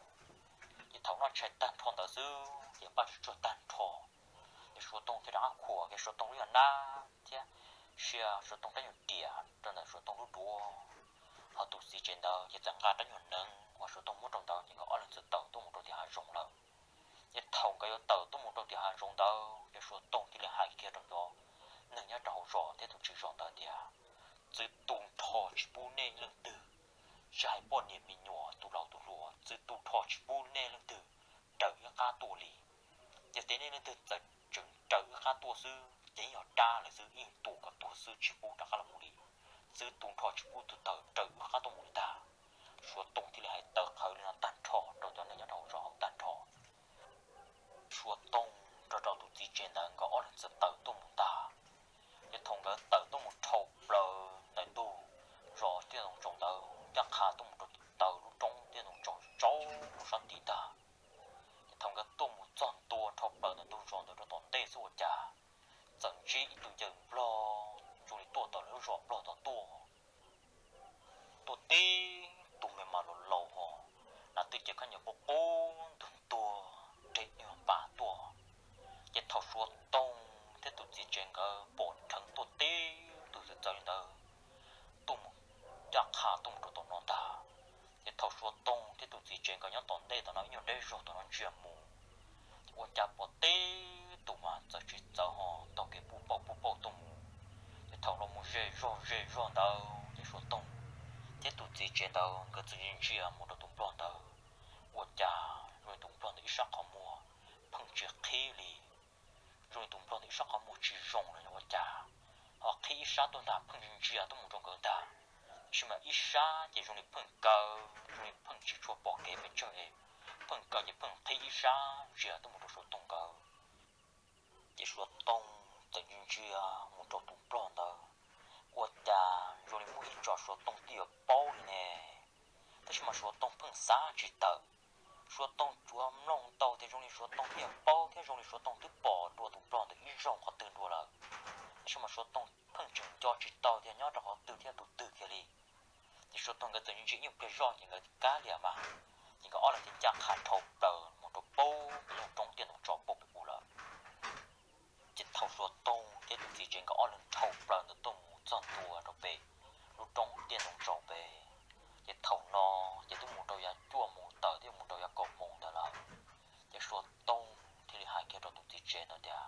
Ces thaum noj tshais tag nrho ntawd xwb ces npaj tsuag tsuag tag nrho, ces Suav Toog thiaj rov qab khuam kiag Suav Toog lub nyuag nab thiab sia Suav Toog rab nyuag riam rau ntawm Suav Toog lub duav. Ho tus txiv tsev ntawd ces txawm nqa rab nyuag hneev uas Suav Toog muab rau ntawd ces nkawd ob leeg txawm tawm tuaj mus rau tim hav zoov lawm. Ces thaum nkawd yuav tawm tuaj mus rau tim hav zoov ntawd ces Suav Toog thiaj li hais kiag rau cov neeg nyob rau hauv zos thiab tus tswv zos ntawd tias, txwv tu nrho tsis pub nej leej twg, tsis hais poj niam me nyuam tus laus tus hluas, txwv tu nrho tsis pub nej leej twg raws wb qab tuaj li. Yog tias nej leej twg txawm tseem raws wb qab tuaj xwb ces yeej yog dab lawm xwb, yeej tua kom tuag xwb tsis pub rov qab los mus li. Txwv tu nrho tsis pub tus twg raws wb qab tuaj mus li ntag. Suav Toog thiaj li hais tawv qhawv li no tag nrho rau cov neeg nyob rau hauv zos hauv tag nrho. Suav Toog nrog rau tus txiv tsev ntawd nkawd ob leeg txawm tawm tuaj mus ntag. Ces thaum nkawd tawm tuaj mus dhau plaws ntawm ntug zos Tiaj Ntoo Tsaus ntawd, ncaj qha tuaj mus rau taw lub roob Tiaj Ntoo Tsaus tsaus sab tid ntag. Ces thaum nkawd tuaj mus txog ntua dhau plaws ntawm ntug zos ntawd rau tom ntej xwb ua cas txawm ntsib ib tug yawg nplog zoo li tuaj tom lawv lub zos nplog tom tuaj. Tuaj tib tug me mas laus laus ho, nas twj ces khaub ncaws qub qub ntug ntuag reg nyuag npas tuaj. Ces thaum Suav Toog thiab tus txiv tsev nkawd pom nrheev tuaj tib tug txawv txawv li ntawd tuaj mus ncaj qha tuaj mus rau tom no ntag. Ces thaum Suav Toog thiab tus txiv tsev nkawd nyob tom ntej tom no ib nyuag deb zog tom no ntsia mus, ces ua cas pom tib tug mas txawv tsis txawv ho taug kev puj pauj puj pauj tuaj mus. Ces thaum los mus ze zog ze zog ntawd ces Suav Toog thiab tus txiv tsev ntawd nkawd txawm ntsia mus rau tus nplog ntawd, ua cas zoo li tus nplog ntawd ib sab qhov muag pheej tsis qhib li. Zoo li tus nplog ntawd ib sab qhov muag tsis zoo los yog ua cas, ho qhib ib sab tuaj ntag pheej ntsia tuaj mus rau nkawd ntag. Tab sis mas ib sab ces zoo li pheej kaw, zoo li pheej tsis tshua pom kev pes tsawg es, pheej kaw ces pheej qhib ib sab ntsia tuaj mus rau Suav Toog nkawd. Ces Suav Toog txawm ntsia ntsia mus rau tus nplog ntawd, ua cas zoo li muaj ib tso Suav Toog twb yuav paub li ne. Tab sis mas Suav Toog pheej xav tsis tawm. Suav Toog tsuas mloog tau tias zoo li Suav Toog twb yuav paub thiab zoo li Suav Toog twb pom dua tus nplog ntawd ib zaug qhov twg dua lawm. Tab sis mas Suav Tooj pheej tseem nco tsis tau tias nyob rau qhov twg thiab tus twg kiag li. Ces Suav Tooj nkawd txawm ntsia ib nyuag pliag zoj ces nkawd kav liam mas, ces nkawd ob leeg thiaj ncaj qha dhau plaws mus rau pem lub roob tiaj ntoo tsaus puag pem u lawm. Ces thaum Suav Tooj thiab tus txiv tsev nkawd ob leeg dhau plaws ntawd tuaj mus txog ntua rau pem lub roob tiaj ntoo tsaus pem, ces thaum no ces twb mus rau yav cuaj moos tawm thiab mus rau yav kaum moos ntawd lawm. Ces Suav Tooj thiaj li hais kiag rau tus txiv tsev ntawd tias,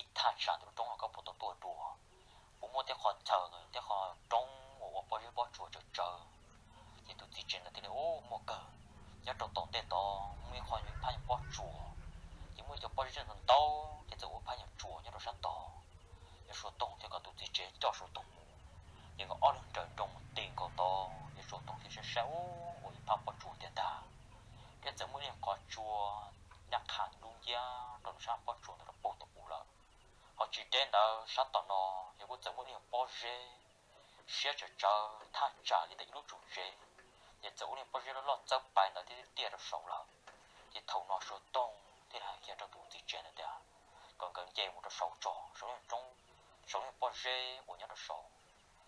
Ib thaj tsam ntawm lub roob no koj puas tau tuaj dua? Puas muaj tej qhov chaw, tej qhov roob uas ua pob zeb pob tsuas tsawv tsawv? Ces tus txiv tsev ntawd thiaj li, Ub, muaj kawg. Nyob rau tom ntej tod muaj ib qho ib phab nyuag pob tsuas, ces muaj ib co pob zeb ntau ntau, ces txawm ua phab nyuag tsuas nyob rau sab tod. Ces Suav Tooj thiaj kom tus txiv tsev coj Suav Tooj mus. Ces nkawd ob leeg raws nroos mus ti nkaus tod, ces Suav Tooj thiaj saib saib, Ub, ua ib phab pob tsuas tiag ntag. Thiab txawm muaj ib qho tsua ncaj qha dub nciab rau sab pob tsuas ntawd rau puag tom u lawm. Ho tsis deb ntawd sab tom no, ces kuj txawm muaj ib pob zeb siab tsawv tsawv thaj tsam li ntawm ib lub tsum tsev, ces txawm ua ib pob zeb loj loj txawb pais ntawd thiab tiaj rau saud lawm. Ces thaum no Suav Tooj thiaj li hais kiag rau tus txiv tsev ntawd tias kom nkawd nce mus rau saud tso, saud lub roob, saud lub pob zeb uas nyob rau saud.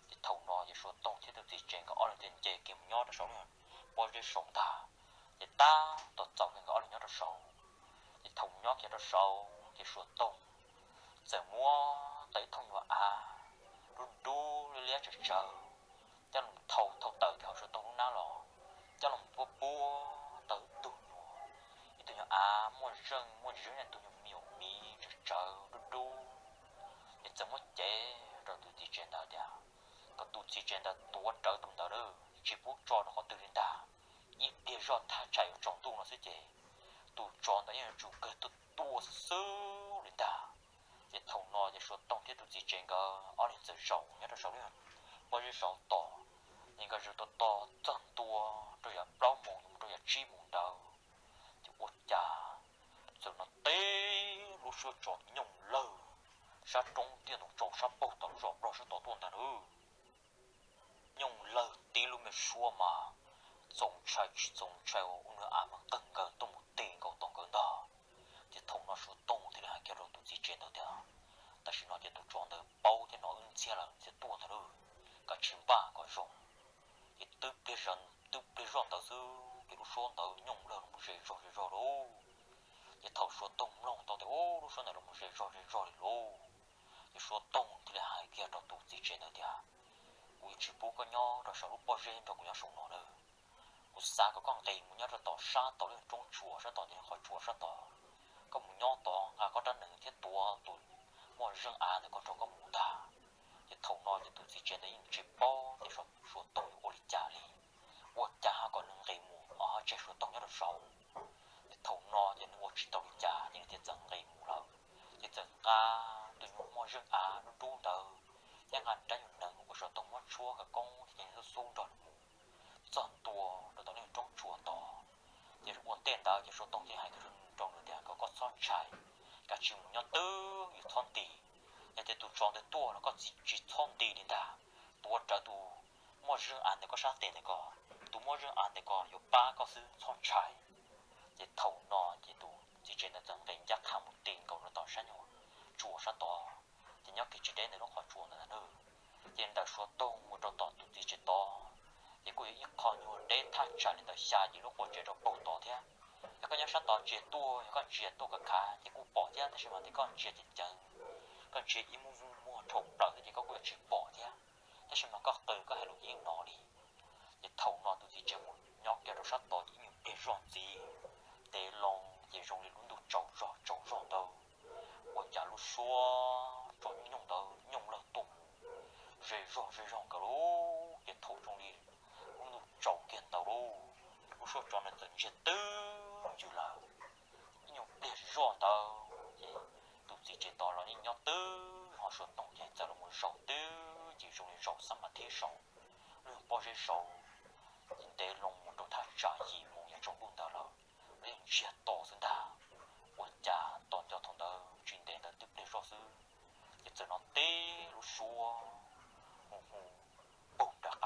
Ces thaum no ces Suav Tooj thiab tus txiv tsev nkawd ob leeg thiaj nce kiag mus nyob rau saud lub pob zeb saud ntag. Ces tab tom txaus kiag nkawd ob leeg nyob rau saud. Ces thaum mus nyob kiag rau saud ces Suav Tooj txawm muab tau ib thooj nyuag av dub dub liab liab tsawv tsawv, coj los thau thau tawm kiag hauv Suav Tooj lub hnab los, coj los puab puab tau ib tug nyuag, ib tug nyuag av muaj zeej muaj zeej, ib tug nyuag me nyuam miv tsawv tsawv dub dub. Ces txawm muab cev rau tus txiv tsev ntawd tias kom tus txiv tsev ntawd tuav rawv tus ntawd lawm, tsis pub tso rau qhov twg li ntag. Ib pliag zoj thaj tsam yuav tsaus ntuj no xwb ces tus tsov ntawd yeej yuav tsum kawg tuaj tua xwb xwb li ntag. Ces thaum no ces Suav Tooj thiab tus txiv tsev nkawd ob leeg txawm zaum nyob rau saum lub pob zeb saud tos, ces nkawd zaum tos tos txog ntua rau yav plaub moos mus rau yav tsib moos ntawd, ces ua cas txawm hnov tib lub suab tsov nyooj lawg sab roob tiaj ntoo tsaus sab paug tom zos nplog sab tod tuaj ntag nawb. Nyooj lawg tib lub me suab mas txaus ntshai tsis txaus ntshai ua ub nws av mas qawg nkaus tuaj mus ti nkaus tom nkawd ntag. Ces thaum no Suav Tooj thiaj li hais kiag rau tus txiv tsev ntawd tias, tam sim no ces tus tsov ntawd paub thiab hnov wb ntxhiab lawm thiaj tuaj ntag lauj, kav tsij npaj kom zoo. Ces twb pliag zoj, twb pliag zoj ntawd xwb ces lub suab ntawd nyooj lawg los ze zog ze zog lauj. Ces thaum Suav Tooj mloog tau tias ub lub suab ntawd los ze zog ze zog li lauj, ces Suav Tooj thiaj li hais kiag rau tus txiv tsev ntawd tias, kuv yuav tsis pub koj nyob rau saum lub pob zeb nrog kuv nyob saum no lawm. Kuv xav kom koj nqis mus nyob rau tom sab tod lub roob tsuas sab tod, ces qhov tsuas sab tod, koj mus nyob tod nqa koj rab hneev thiab tuav tus muaj zeej av ntawm koj nrog koj mus ntag. Ces thaum no ces tus txiv tsev ntawd yeej tsis paub tias Suav Tooj yuav ua li cas li, ua cas ho kom nws nqis mus ho tseg Suav Tooj nyob rau saud. Ces thaum no ces nws ua tsis tau li cas ces nws thiaj txawm nqis mus lawm. Ces txawm nqa tus nyuag muaj zeej av dub dub ntawd thiab nqa rab nyuag hneev uas Suav Tooj muab tshuab khawv koob ces nws xub xub nrog nws mus txog ntua rau tom lub roob tsuas tod. Ces ua ntej ntawd ces Suav Tooj thiaj hais rau nws tias kom koj txhob ntshai, kav tsij mus nyob twj ywm txhob nti. Yog tias tus tsov ntawd tuaj los koj tsis txhob nti li ntag, tuav rawv tus muaj zeej av ntawm koj sab tes ntawm ko, tus muaj zeej av ntawm ko yuav pab koj xwb txhob ntshai. Ces thaum no ces tus txiv tsev ntawd txawm nqis ncaj qha mus ti nkaus rau tom sab nyuag tsuas sab tod, ces nyob kiag tsis deb ntawm lub qhov tsuas ntawd ntag. Ces ntawm Suav Tooj mus rau tom tus txiv tsev tod, ces kuj yog ib qho nyuag deb thaj tsam li ntawm xya yim lub qua tsev rau puag tod thiab. Yog koj nyob sab tod ntsia tuaj, yog koj ntsia tuaj khav khav ces kuj pom thiab, tab sis mas tias koj ntsia ceev ceev, koj ntsia ib muag muag muag dhau plaws ces koj kuj yuav tsis pom thiab, tab sis mas koj qw koj hais lus yeej hnov li. Ces thaum no tus txiv tsev mus nyob kiag rau sab tod ces ib nyuag pliag zoj ntxiv, ntev loo ces zoo li lub ntuj tsaus zog tsaus zog ntawd, ua cas lub suab tsov nyooj ntawd nyooj lawg tuaj mus ze zog ze zog nkawd lauj. Ces thaum zoo li lub ntuj tsaus kiag ntawd lauj, lub suab tsov ntawd txawm ntsiag twb ywm lawm. Ib nyuag pliag zoj ntawd ces tus txiv tsev tod los yeej nyob twb, ho Suav Tooj ces txawm los mus zaum twb ywm zoo li zaum xab ma thib saud, lub pob zeb saud. Ces ntev loo mus rau thaj tsam yim moos yav tsaus ntuj ntawd lawm, los yeej ntsiag to xwb ntag. Ua cas tos nco thaum ntawd tsis ntev ntawd twb pliag zoj xwb, ces txawm hnov tib lub suab hu hu puag nram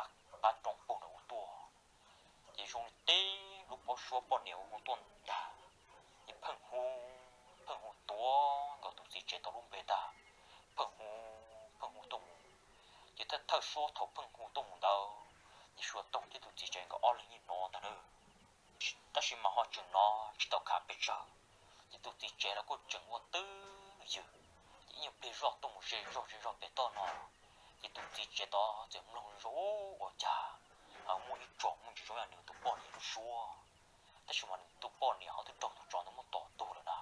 qab roob puag nram ub tuaj. Ces zoo li tib lub pob suab poj niam hu tuaj ntag. Ces pheej hu, pheej hu tuav nkaus tus txiv tsev tod lub npe ntag, pheej hu Suab thaum pheej hu tuaj mus ntawd, ces Suav Tooj thiab tus txiv tsev nkawd ob leeg yeej hnov ntag na. Tab sis mas ho tseem hnov tsis tau khav pes tsawg, ces tus txiv tsev los kuj tseem ua twj ywm, ces ib nyuag pliag zoj tuaj mus ze zog ze zog pem toj no, ces tus txiv tsev tod txawm mloog zoo ua cas ho muaj ib tsom muaj ntsis zoo yam nws tus poj niam lub suab, tab sis mas nws tus poj niam ho twb raug tus tsov ntawd muab tom tuag lawm na.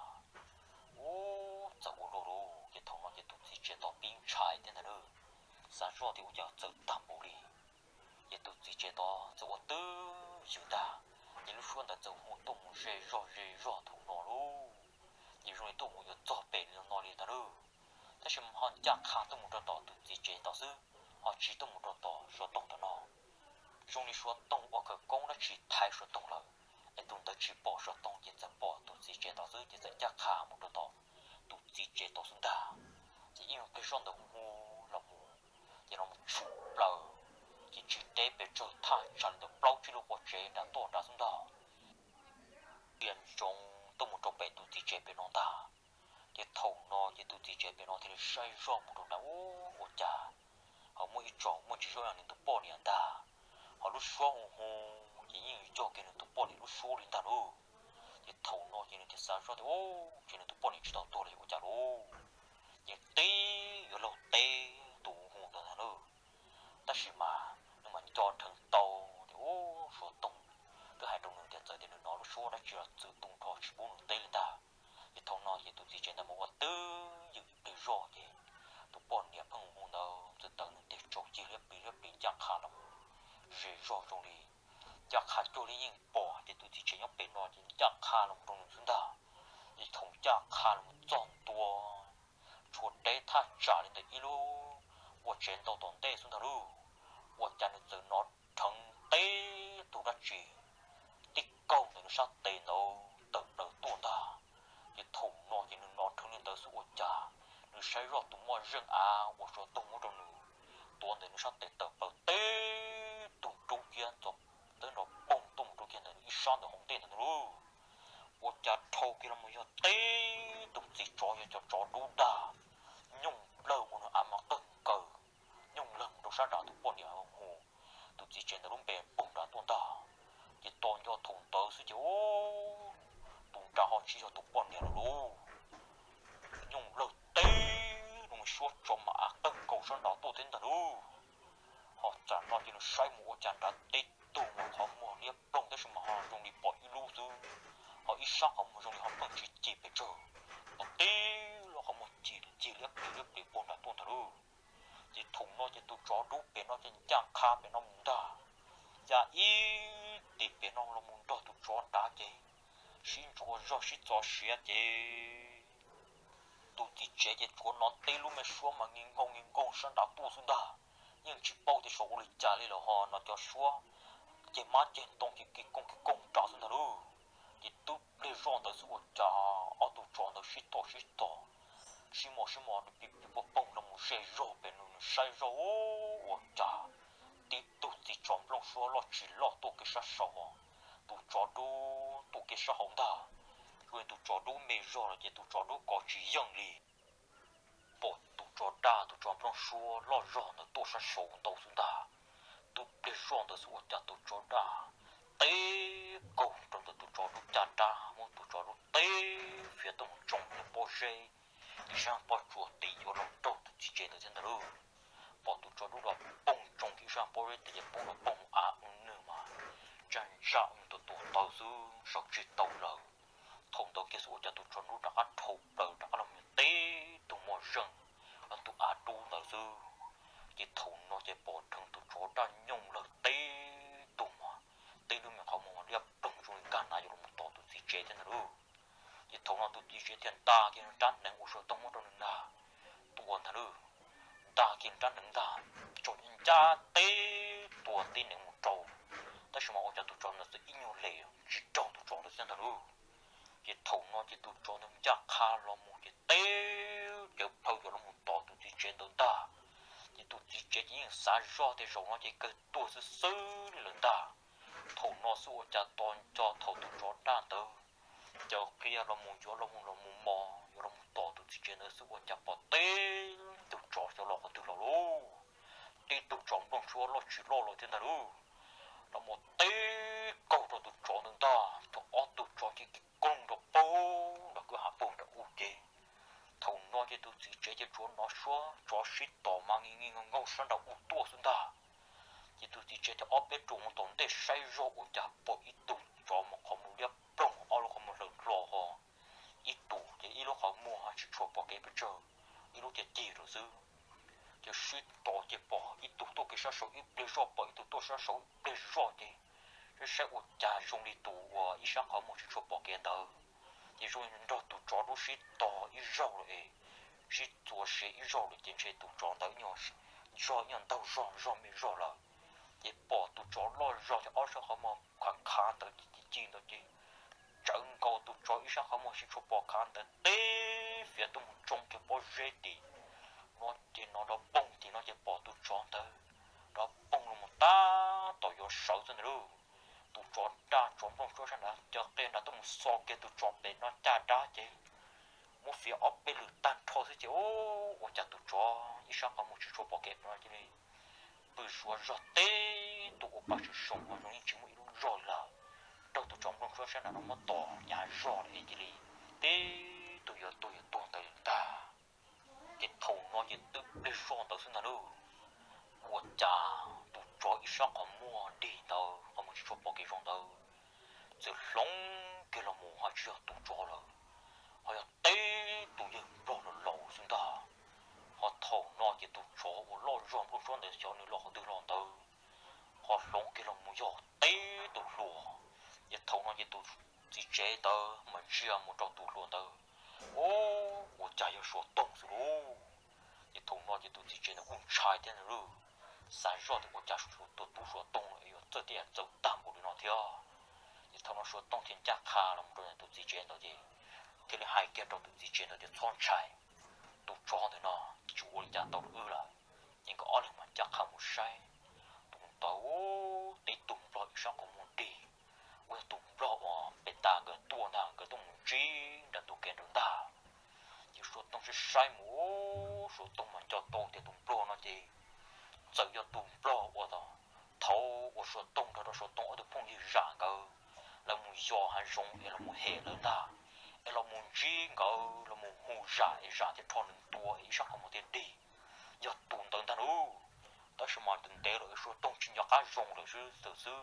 Ub, txawm ua luaj lauj, ces thaum no ces tus txiv tsev tod pib ntshai thiab ntag na, xav zoj tias ua cas txawm tag npaum li. Ces tus txiv tsev tod txawm ua twj ywm ntag, ces lub suab ntawd txawm hu tuaj mus ze zog ze zog thaum no lauj. Ces zoo li tuaj mus yuav txog pem li no li ntag lauj. Tab sis ho ncaj qha tuaj mus rau tom tus txiv tsev tod xwb, ho tsis tuaj mus rau tom Suav Tooj tom no. Zoo li Suav Tooj ua khawv koob dab tsi thaiv Suav Tooj lawm, es tus ntawd tsis pom Suav Tooj ces txawm pom tus txiv tsev tod xwb ces txawm ncaj qha mus rau tom tus txiv tsev tod xwb ntag. Ces ib nyuag pliag zoj ntawd hu los mus, ces los mus tshwm plaws, ces tsis deb pes tsawg thaj tsam li ntawm plaub tsib lub qua tsev nram tuaj nrad xwb ntag. Ntsia ntsoov tuaj mus rau pem tus txiv tsev pem no ntag. Ces thaum no ces tus txiv tsev pem no thiaj li saib zoj mus rau nrad, ub, ua cas ho muaj ib tsom muaj ntsis zoo yam nws tus poj niam ntag, ho lub suab hu hu ces yeej yog kiag nws tus poj niam lub suab li ntag lauj. Ces thaum no ces nws thiaj xav zoj tias, ub, ces nws tus poj niam tsis tau tuag los yog ua cas lauj. Ces tib yuav luag teb tus hu hu ntawd ntag lauj. Tab sis mas nws mam nco dheev tau tias, ub, Suav Tooj twb hais rau nws tias txawm tias nws hnov lub suab dab tsi los txwm tu nrho tsis pub nws teb li ntag. Ces thaum no ces tus txiv tsev ntawd mus ua twj ywm ib pliag zoj ces tus poj niam pheej hu hu ntawd txawm tawm nws tes tsau cig liab plig liab plig ncaj qha los mus ze zog zoo li ncaj qha cuag li yeej pom ces tus txiv tsev nyob pem no ces ncaj qha los mus rau nws xwb ntag. Ces thaum ncaj qha los mus txog ntua, tshuav deb thaj tsam li ntawm ib lub qua tsev ntau tom ntej xwb ntag lauj, ua cas nws txawm hnov dheev teb tug dab tsi tib kaug ntawm nws sab tes ntawd tawm plaws tuaj ntag. Ces thaum no ces nws hnov dheev li ntawd xwb ua cas nws saib zoj tus moj zeej av uas Suav Tooj muab rau nws tuav ntawm nws sab tes tawm plaws teb tug rub kiag txog teb nrov poog tuaj mus rau kiag ntawm nws ib sab ntawm hauv ntej ntawd ntag lauj. Ua cas dhau kiag los mus yog teb tug txiv tsov yog cov tsov dub dag nyooj lawg ua nws av mas qawg nkaws nyooj lawg mus rau sab nrad tus poj niam hu tus txiv tsev ntawd lub npe poog nrad tuaj ntag. Ces tos nco thaum ntawd xwb ces tus nrad ho tsis yog tus poj niam lawm lauj. Nyooj lawg teb los mus suab tsov mas av qawg nkaus sab nrad tuaj thiab ntag lauj. Ho tam no ces nws saib mus ua cas nrad teb tug mas qhov muag liab ploog tab sis mas ho zoo li pom ib lub xwb, ho ib sab qhov muag zoo li ho pheej tsis cig pes tsawg, ho tib lub qhov muag cig cig liab plig liab plig puag nrad tuaj ntag lauj. Ces thaum no ces tus tsov dub pem no ces ncaj qha pem no mus ntag, ya ib tis pem no los mus nrog tus tsov nrad ces sib ntsuas zog sib txov siav ces tus txiv tsev ces tsuas hnov teb lub me suab mas nki nkoog nki nkoog sab nrad tuaj xwb ntag. Yeej tsis paub tias xyov ua li cas li lawm ho no cov suab ceg mab ceg ntoo ces ki koog ki koog nrad xwb ntag lauj. Ces twb pliag zoj ntawd xwb ua cas ob tug tsov ntawd sib tom sib tom, sib mos sib mos nws pib pib poog poog los mus ze zog pem nws, nws saib zoj ua cas tib tug txiv tsov nplooj suab loj tsis loj tuaj kiag sab saud, tus tsov dub tuaj kiag sab hauv ntag. Zoo li tus tsov dub me zog los ces tus tsov dub kov tsis yeej li. Pom tus tsov daj tus tsov nplooj suab loj zog ntawd tuaj sab saud ntau xwb ntag. Twb pliag zoj ntawd xwb ua cas tus tsov daj teb kaug rau ntawm tus tsov dub caj dab muab tus tsov dub teb fiav tuaj mus tsoo ib pob zeb, ib sab pob tsuas tis yuav los raug tus txiv tsev ntawd thiab ntag lauj. Pom tus tsov dub los poog tsoo kiag ib sab pob zeb tis ces poob los poog av ua nws mas tsaj ntsaj ua tus tuam taws xwb sau tsis tau lawm. Thaum ntawd kiag xwb ua cas tus tsov dub rov qab dhau plaws rov qab los mus teb tus mos zeej, tus av dub ntawd xwb. Ces thaum no ces pom dheev tus tsov daj nyooj lawg teb tug mas teb lub me qhov muag mas liab ploog zoo li nkag nav yuav los mus tom tus txiv tsev thiab ntag lauj. Ces thaum no tus txiv tsev thiaj nta kiag rab hneev uas Suav Tooj muab rau nws ntag, tua ntag lauj. Nta kiag rab hneev ntag, tsaus ncaj teb tua tib hneev mus rau, tab sis mas ua cas tus tsov ntawd txawm ib nyuag hle tsis raug tus tsov ntawd thiab ntag lauj. Ces thaum no ces tus tsov ntawd ncaj qha los mus ces teb cawv plhaw yuav los mus tom tus txiv tsev ntawd ntag. Ces tus txiv tsev ces yeej xav zoj tias zaum no ces kawg tuag xwb xwb li lawm ntag. Thaum no xwb ua cas tos nco thaum tus tsov daj ntawd cawv qhia los mus yuav los mus los mus mos yuav los mus tom tus txiv tsev ntawd xwb ua cas pom teb tug tsov xyov los qhov twg los lauj. tib tug tsov nplooj tshuab loj tsis loj los thiab ntag lauj. Los mus teb kaug rau tus tsov ntawd ntag, thaum ob tug tsov cia li koog rau pem nram kwj ha puag nram ub ces, thaum no ces tus txiv tsev ces tsuas hnov suab tsov sib tom mas nki nki nkaug nkaug sab nraud ub tuaj xwb ntag. Ces tus txiv tsev thiab ob peb ruam mus tom ntej saib zog ua cas pom ib tug tsov mus qhov muag liab ploog, ob lub qhov muag hlaws hlo ho, ib tus ces ib lub qhov muag tsis tshua pom kev pes tsawg, ib lub cig cig rau xwb. Ces sib tom ces pom ib tug tuaj kiag sab saud ib pliag zoj, pom ib tug tuaj sab saud ib pliag zoj ces saib saib ua cas zoo li tus uas ib sab qhov muag tsis tshua pom kev ntawd, ces zoo nrog tus tsov lub sib tog ib zaug lawm es sib txuas siav ib zaug lawm ces ntshe tus tsov ntawd zog ib nyuag ntaug zog zog me zog lawm. Ces pom tus tsov loj zog ces ob sab qhov muag khav khav ntawd ci ci ntawd ces tsawv nkaus tus tsov ib sab qhov muag tsis tshua pom khav ntawd teb fiav tuaj mus tsoo kiag pob zeb tim no ces nov nrov poog tim no ces pom tus tsov ntawd nrov poog los mus tab tom yuav sawv xwb ntag lauj. Tus tsov daj tsov nplooj tshuab sab nrad caw qia nrad tuaj mus xo kiag tus tsov pem no caj dab ces muab fiav ob peb lwm tag nrho xwb ces ua cas tus tsov ib sab qhov muag tsis tshua pom kev no cia li pw zuav zog teb tus ua pa tsis zoo ho zoo yeej tsis muaj ib lub zog lawm, raug tus tsov nplooj tshuab sab nrad no muab tom hnyav zog lawm es cia li teb tus yuav tuag yuav tuag ntawd li ntag. Ces thaum no ces twb pliag zog ntawd xwb ntag lauj, ua cas tus tsov ib sab qhov muag dig ntawd qhov muag tsis tshua pom kev zoo ntawd txawm hloov kiag los mus ho tsis yog tus tsov lawm, ho yog teb tus yawg nplog laus laus xwb ntag. Ho thaum no ces tus tsov uas loj zog nplooj tshuab ntawd xyov nws los qhov twg los ntawd, ho hloov kiag los mus yog teb tus hluas. Ces thaum no ces tus txiv tsev ntawd mas ntsia mus rau tus hluas ntawd, o, ua cas yog Suav Tooj xwb lauj. Ces thaum no ces tus txiv tsev ntawd kuj ntshai thiab ntag lauj, xav zoj tias ua cas tus tub Suav Tooj no yuav txawj tej yam txawv tag npaum li no thiab. Ces thaum no Suav Tooj thiaj ncaj qha los rau tus txiv tsev ntawd ces thiaj li hais kiag rau tus txiv tsev ntawd tias txhob ntshai, tus tsov ntawm no tsis ua li cas tau rau wb lawm. Ces nkawd ob leeg mas ncaj qha mus saib, tus ntawd tib tug nplog ib sab qhov muag dig, ua yog tus nplog uas pem tas nkawd tuaj ntag, nkawd tuaj mus ntsib nram ntug kev nraud ntag. Ces Suav Tooj saib saib mus, Suav Tooj mas nco tau tias tus nplog no ces txawm yog tus nplog uas thaum uas Suav Tooj nrog rau Suav Tooj ob tug phooj ywg zam nkawd, lawv mus yos hav zoov es los mus hem lawv ntag, es los mus ntsib nkawd los mus hu zam es zam thiaj rho nws tua es ib sab qhov muag thiaj dig, yog tus ntawd ntag lauj. Tab sis mas ntev ntev lawm Suav Tooj tsis nco qab zoo lawm xwb xwb.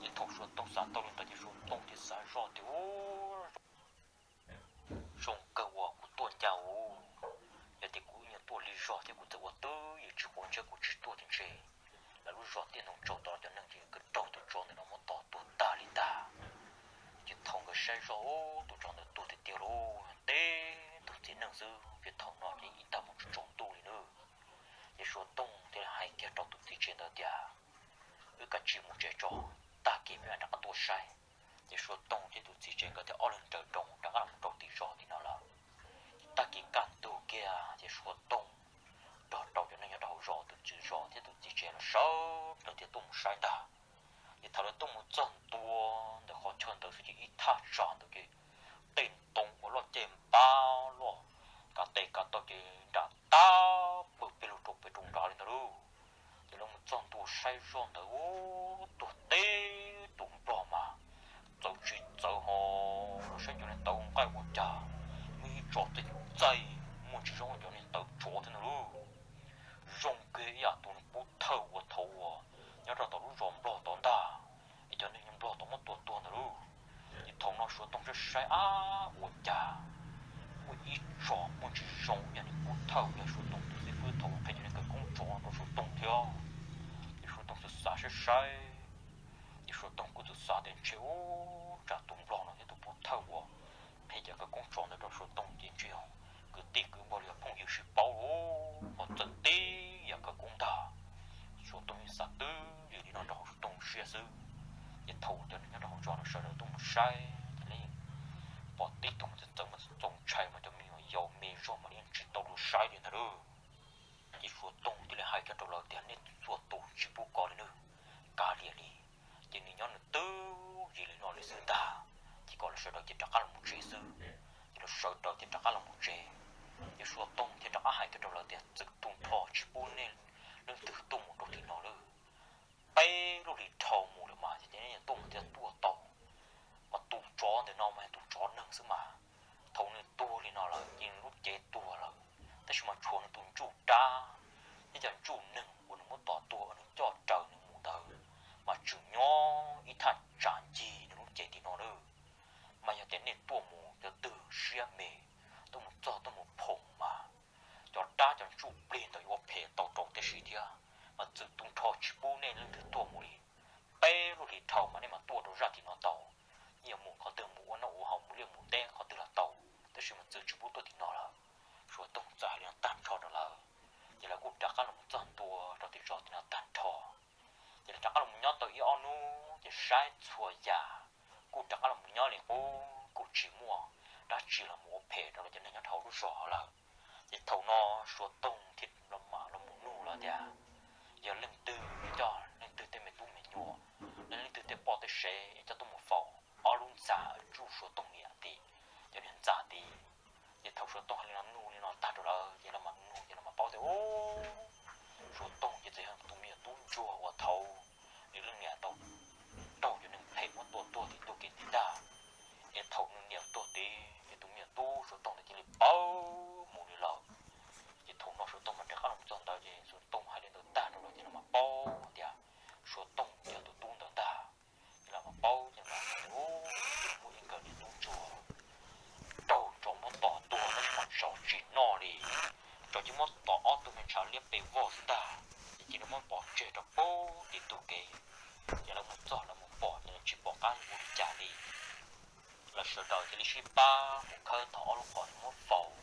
Ces thaum Suav Tooj xav tau li ntawd ces Suav Tooj thiaj xav zoj tias, zoo kawg uas kuv tuaj ncaj ub, yog tias kuv ib nyuag tuaj lig zog thiab kuv txawm ua twb ywm tsis quav ntsej kuv tsis tuaj ces ntshe lawv lub zos Tiaj Ntoo Tsau tod cov neeg ces nkawd raug tus tsov ntawm no muab tom tuag tag li ntag. Ces thaum nkawd saib zoj tus tsov ntawd tuag tiag tiag lauj, teb tug txiv neej xwb, ces thaum no ces ib tag mus tsaus ntuj li nawb. Ces Suav Tooj thiaj li hais kiag rau tus txiv tsev ntawd tias, wb kav tsij mus tsev tso, tag kis peb mam rov qab tuaj saib. Ces Suav Tooj thiab tus txiv tsev nkawd thiaj ob leeg raws nroos rov qab los rau tim zos tim no lawm. Tag kis kaj ntug kiag ces Suav Tooj nrog rau cov neeg nyob rau hauv zos, tus tswv zos thiab tus txiv tsev los sawv daws thiaj tuaj mus saib ntag. Ces thaum lawv tuaj mus txog ntua ntawm qhov chaw ntawd xwb ces ib thaj tsam ntawd ces tej ntoo uas loj ceg npab loj, kav tes kav taw ces nram tab pw pes lug rau pem rau nrad li ntawd lauj. Ces lawv mus txog ntua saib zoj ntawd, tuag teb tus nplog mas txawv tsis txawv ho, los saib cov niag tawv nqaij ua cas muaj ib tso txaij txaij, muaj ntsis zoo cov niag tawv tsov thiab ntag lauj. Zoo kiag ib yam tus niag pub thawj uas thaum uas nyob rau tom lub zos nplog tod ntag, es cov neeg nyob nplog tod muab tua tuag ntawd lauj. Ces thaum no Suav Tooj saib saib ab ua cas muaj ib tso muaj ntsis zoo yam niag pub thawj yog Suav Tooj tus xib fwb thaum qhia cov niag kawv koob tsov rau Suav Tooj thiab. Ces Suav Tooj xav xav saib saib, ces Suav Tooj kuj txawm xav tias ntshe ub tsam tus nplog no thiab tus pub thawj uas qhia cov kawv koob tsov ntawd rau Suav Tooj ces ntshe yog kwv tij kwv npawg los yog phooj ywg sib paub los ho txawm tib yam kawv koob ntag. Suav Tooj yeej xav twb ywm li no rau hauv Suav Tooj siab xwb. Ces thaum cov neeg nyob rau hauv zos no sawv daws tuaj mus saib ces lawv yeej pom tib tug mas txawv txawv mas txaus ntshai mas cov me nyuam yaus me zog mas yeej tsis tau luag saib li ntag lauj. Ces Suav Tooj thiaj li hais kiag rau lawv tias nej txhua tus tsis pub kov li nawb, kav liam li. Ces nws nyob nws twb ywm li no li xwb ntag, ces kom lawv sawv daws ces rov qab los mus tsev xwb. Ces lawv sawv daws ces rov qab los mus tsev. Ces Suav Tooj thiaj rov qab hais kiag rau lawv tias txwm tu nrho tsis pub nej leej twg tuaj mus siab me, tuaj mus txog tuaj mus phoom mas cov dab cov ntsuj plig ntawd yuav ua phem tau rau tib si thiab. Mas txwm tu nrho tsis pub nej leej twg tuaj mus li. Peb lub hlis dhau mas nej mam tuaj rau zaj tim no tau. Nej yuav mus qhov twg mus ua noj ua haus mus liaj mus teb qhov twg los tau, tab sis mas txwm tsis pub tuaj tim no lawm. Suav Toog txawm hais li no tag nrho rau lawv, ces lawv kuj rov qab los txog ntua rau tim zos tim no tag nrho. Ces lawv rov qab los nyob tau ib ob hnub ces saib txhua yam kuj rov qab los nyob li qub, kuj tsis muaj dab tsi los mus ua phem rau cov neeg nyob rau hauv lub zos lawm. Ces thaum no Suav Toog thiaj los mam los mus nug lawv tias, yog leej twg coj leej twg tej me tub me nyuam, leej twg tej poj tej sev es coj tuaj mus faus ob lub ntxa tsuj Suav Toog niam tim cov niag ntxa tid. Ces thaum Suav Toog hais li no nug li no tag rau lawv ces lawv mam nug ces lawv mam paub tias, Suav Toog ces txawm yog tus me nyuam tub ntsuag uas thaum nws leej niam tau raug cov neeg phem muab tua tuag tim ntug kev tid ntag. Es thaum nws niam tuag tid ces tus me nyuam tub Suav Toog ntawd cia li pawv mus li lawm. Ces thaum no Suav Toog mas rov qab los txog ntawd ces Suav Toog hais li ntawd tag rau lawv ces lawv mam paub tias Suav Toog yog tus tub ntawd ntag. Ces lawv mam paub ces lawv tias, Ub, muaj ib nkawm niag tub ntsuag raug tsov muab tom tuag tab sis mas tsov tsis noj li. Tsov cia muab tom ob tug me ntshav liab pes vog xwb ntag. Ces cia li muab pov tseg rau pem tim ntug kev. Ces lawv mus txog lawv mus pom ces lawv tsis pom qab ua li cas li. Lawv sawv daws cia li sib pab mus khawb tau ob lub qhov muab faus,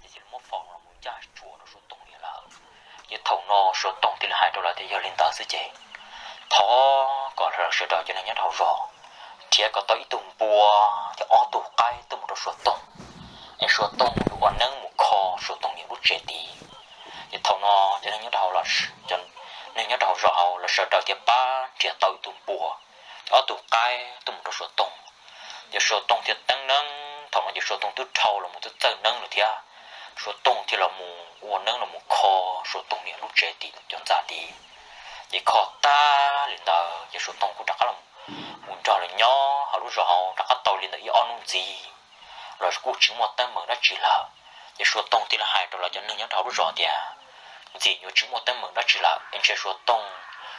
ces cia li muab faus los mus ncaj tsuas rau Suav Toog niam lawm. Ces thaum no Suav Toog thiaj li hais rau lawv tias yog li ntawd xwb ces thov kom lawv sawv daws cov neeg nyob rau hauv zos nrhiav kom tau ib tug npua thiab ob tug qaib tuaj mus rau Suav Toog, es Suav Toog yuav ua neeb mus kho Suav Toog niam lub tsev tid. Ces thaum no cov neeg nyob rau hauv, cov neeg nyob rau hauv zos hauv lawv sawv daws thiaj pab nrhiav tau ib tug npua thiab ob tug qaib tuaj mus rau Suav Toog. Ces Suav Toog thiaj teeb neeb, thaum no ces Suav Toog twb dhau los mus txawj txawj neeb lawm thiab. Suav Toog thiaj los mus ua neeb los mus kho Suav Toog niam lub tsev tim cov ntxa tid. Ces kho tag li ntawd ces Suav Toog kuj rov qab los mus nrog lawv nyob hauv lub zos hauv rov qab tau li ntawm ib ob hnub ntxiv los kuj tsis muaj teeb meem dab tsi lawm. Ces Suav Toog thiaj li hais rau lawv cov neeg nyob rau hauv lub zos tias, ntxim yuav tsis muaj teeb meem dab tsi lawm es ntshe Suav Toog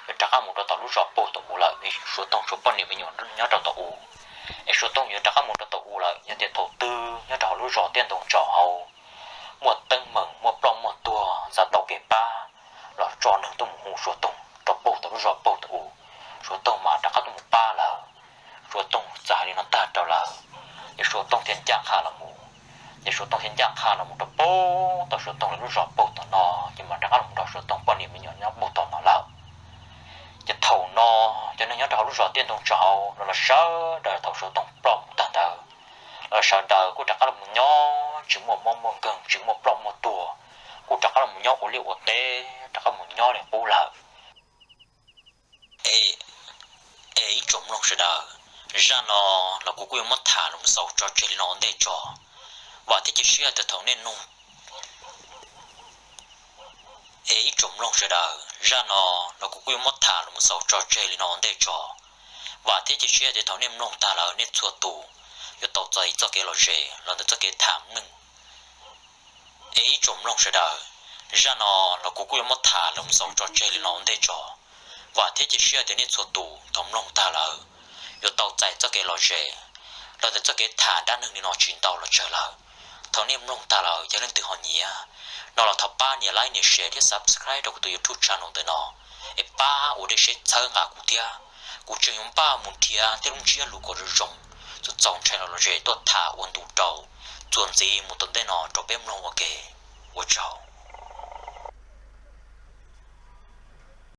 yuav rov qab mus rau tom lub zos puag tom u lawm, es Suav Toog tshuav poj niam me nyuam nyob rau tom u, es Suav Toog yuav rov qab mus rau tom u lawm. Yog tias thaum twg nyob rau hauv lub zos Tiaj Ntoo Tsaus hauv muaj teeb meem muaj ploj muaj tuag xav tau kev pab los tso neeg tuaj mus hu Suav Toog rau puag tom lub zos puag tom u, Suav Toog mas rov qab tuaj mus pab lawm. Suav Toog txawm hais li no tag rau lawv, ces Suav Toog thiaj ncaj qha los mus. Ces Suav Toog thiaj ncaj qha los mus rau puag tom Suav Toog lawv lub zos puag tom no, ces mas rov qab los mus nrog Suav Toog poj niam me nyuam nyob puag tom no lawm. Ces thaum no cov neeg nyob rau hauv lub zos Tiaj Ntoo Tsaus hauv los sawv daws thaum Suav Toog ploj mus tag ntawd los sawv daws kuj rov qab los mus nyob tsis muaj mob muaj nkeeg tsis muaj ploj muaj tuag, kuj rov qab los mus nyob ua liaj ua teb rov qab mus nyob li qub lawm. Es ib tsoom mloog sawv daws, zaj no los kuv kuj yuav muab tham los mus xaus tso tseg li no ua ntej tso. Vam thiab cia siab tias thaum nej mloog, es ib tsoom mloog sawv daws, zaj no los kuv kuj yuav muab tham los mus xaus tso tseg li no ua ntej tso. Vam thiab cia siab tias thaum nej mloog tag lawm nej txhua tus yuav tau txais txoj kev lom zem los ntawm txoj kev tham mloog. Es ib tsoom mloog sawv daws, zaj no los kuv kuj yuav muab tham los mus xaus tso tseg li no ua ntej tso. Vam thiab cia siab tias nej txhua tus thaum mloog tag lawm yuav tau txais txoj kev lom zem los ntawm txoj kev tham dab neeg li no tsis ntau los tsawg lawm. Thaum nej mloog tag lawm yog leej twg ho nyiam no los thov pab nias like nias share thiab subscribe rau kuv tus YouTube channel ntawm no, es pab ua dej seb txhawb nqa kuv thiab. Kuv tseem yuav npaj mus nrhiav tej lub ntsiab lus kom zoo zoo, txaus txaus ntshai los lom zem tuaj tham ua ntu rau txuas ntxiv mus tom ntej no rau peb mloog ua ke. Ua tsaug.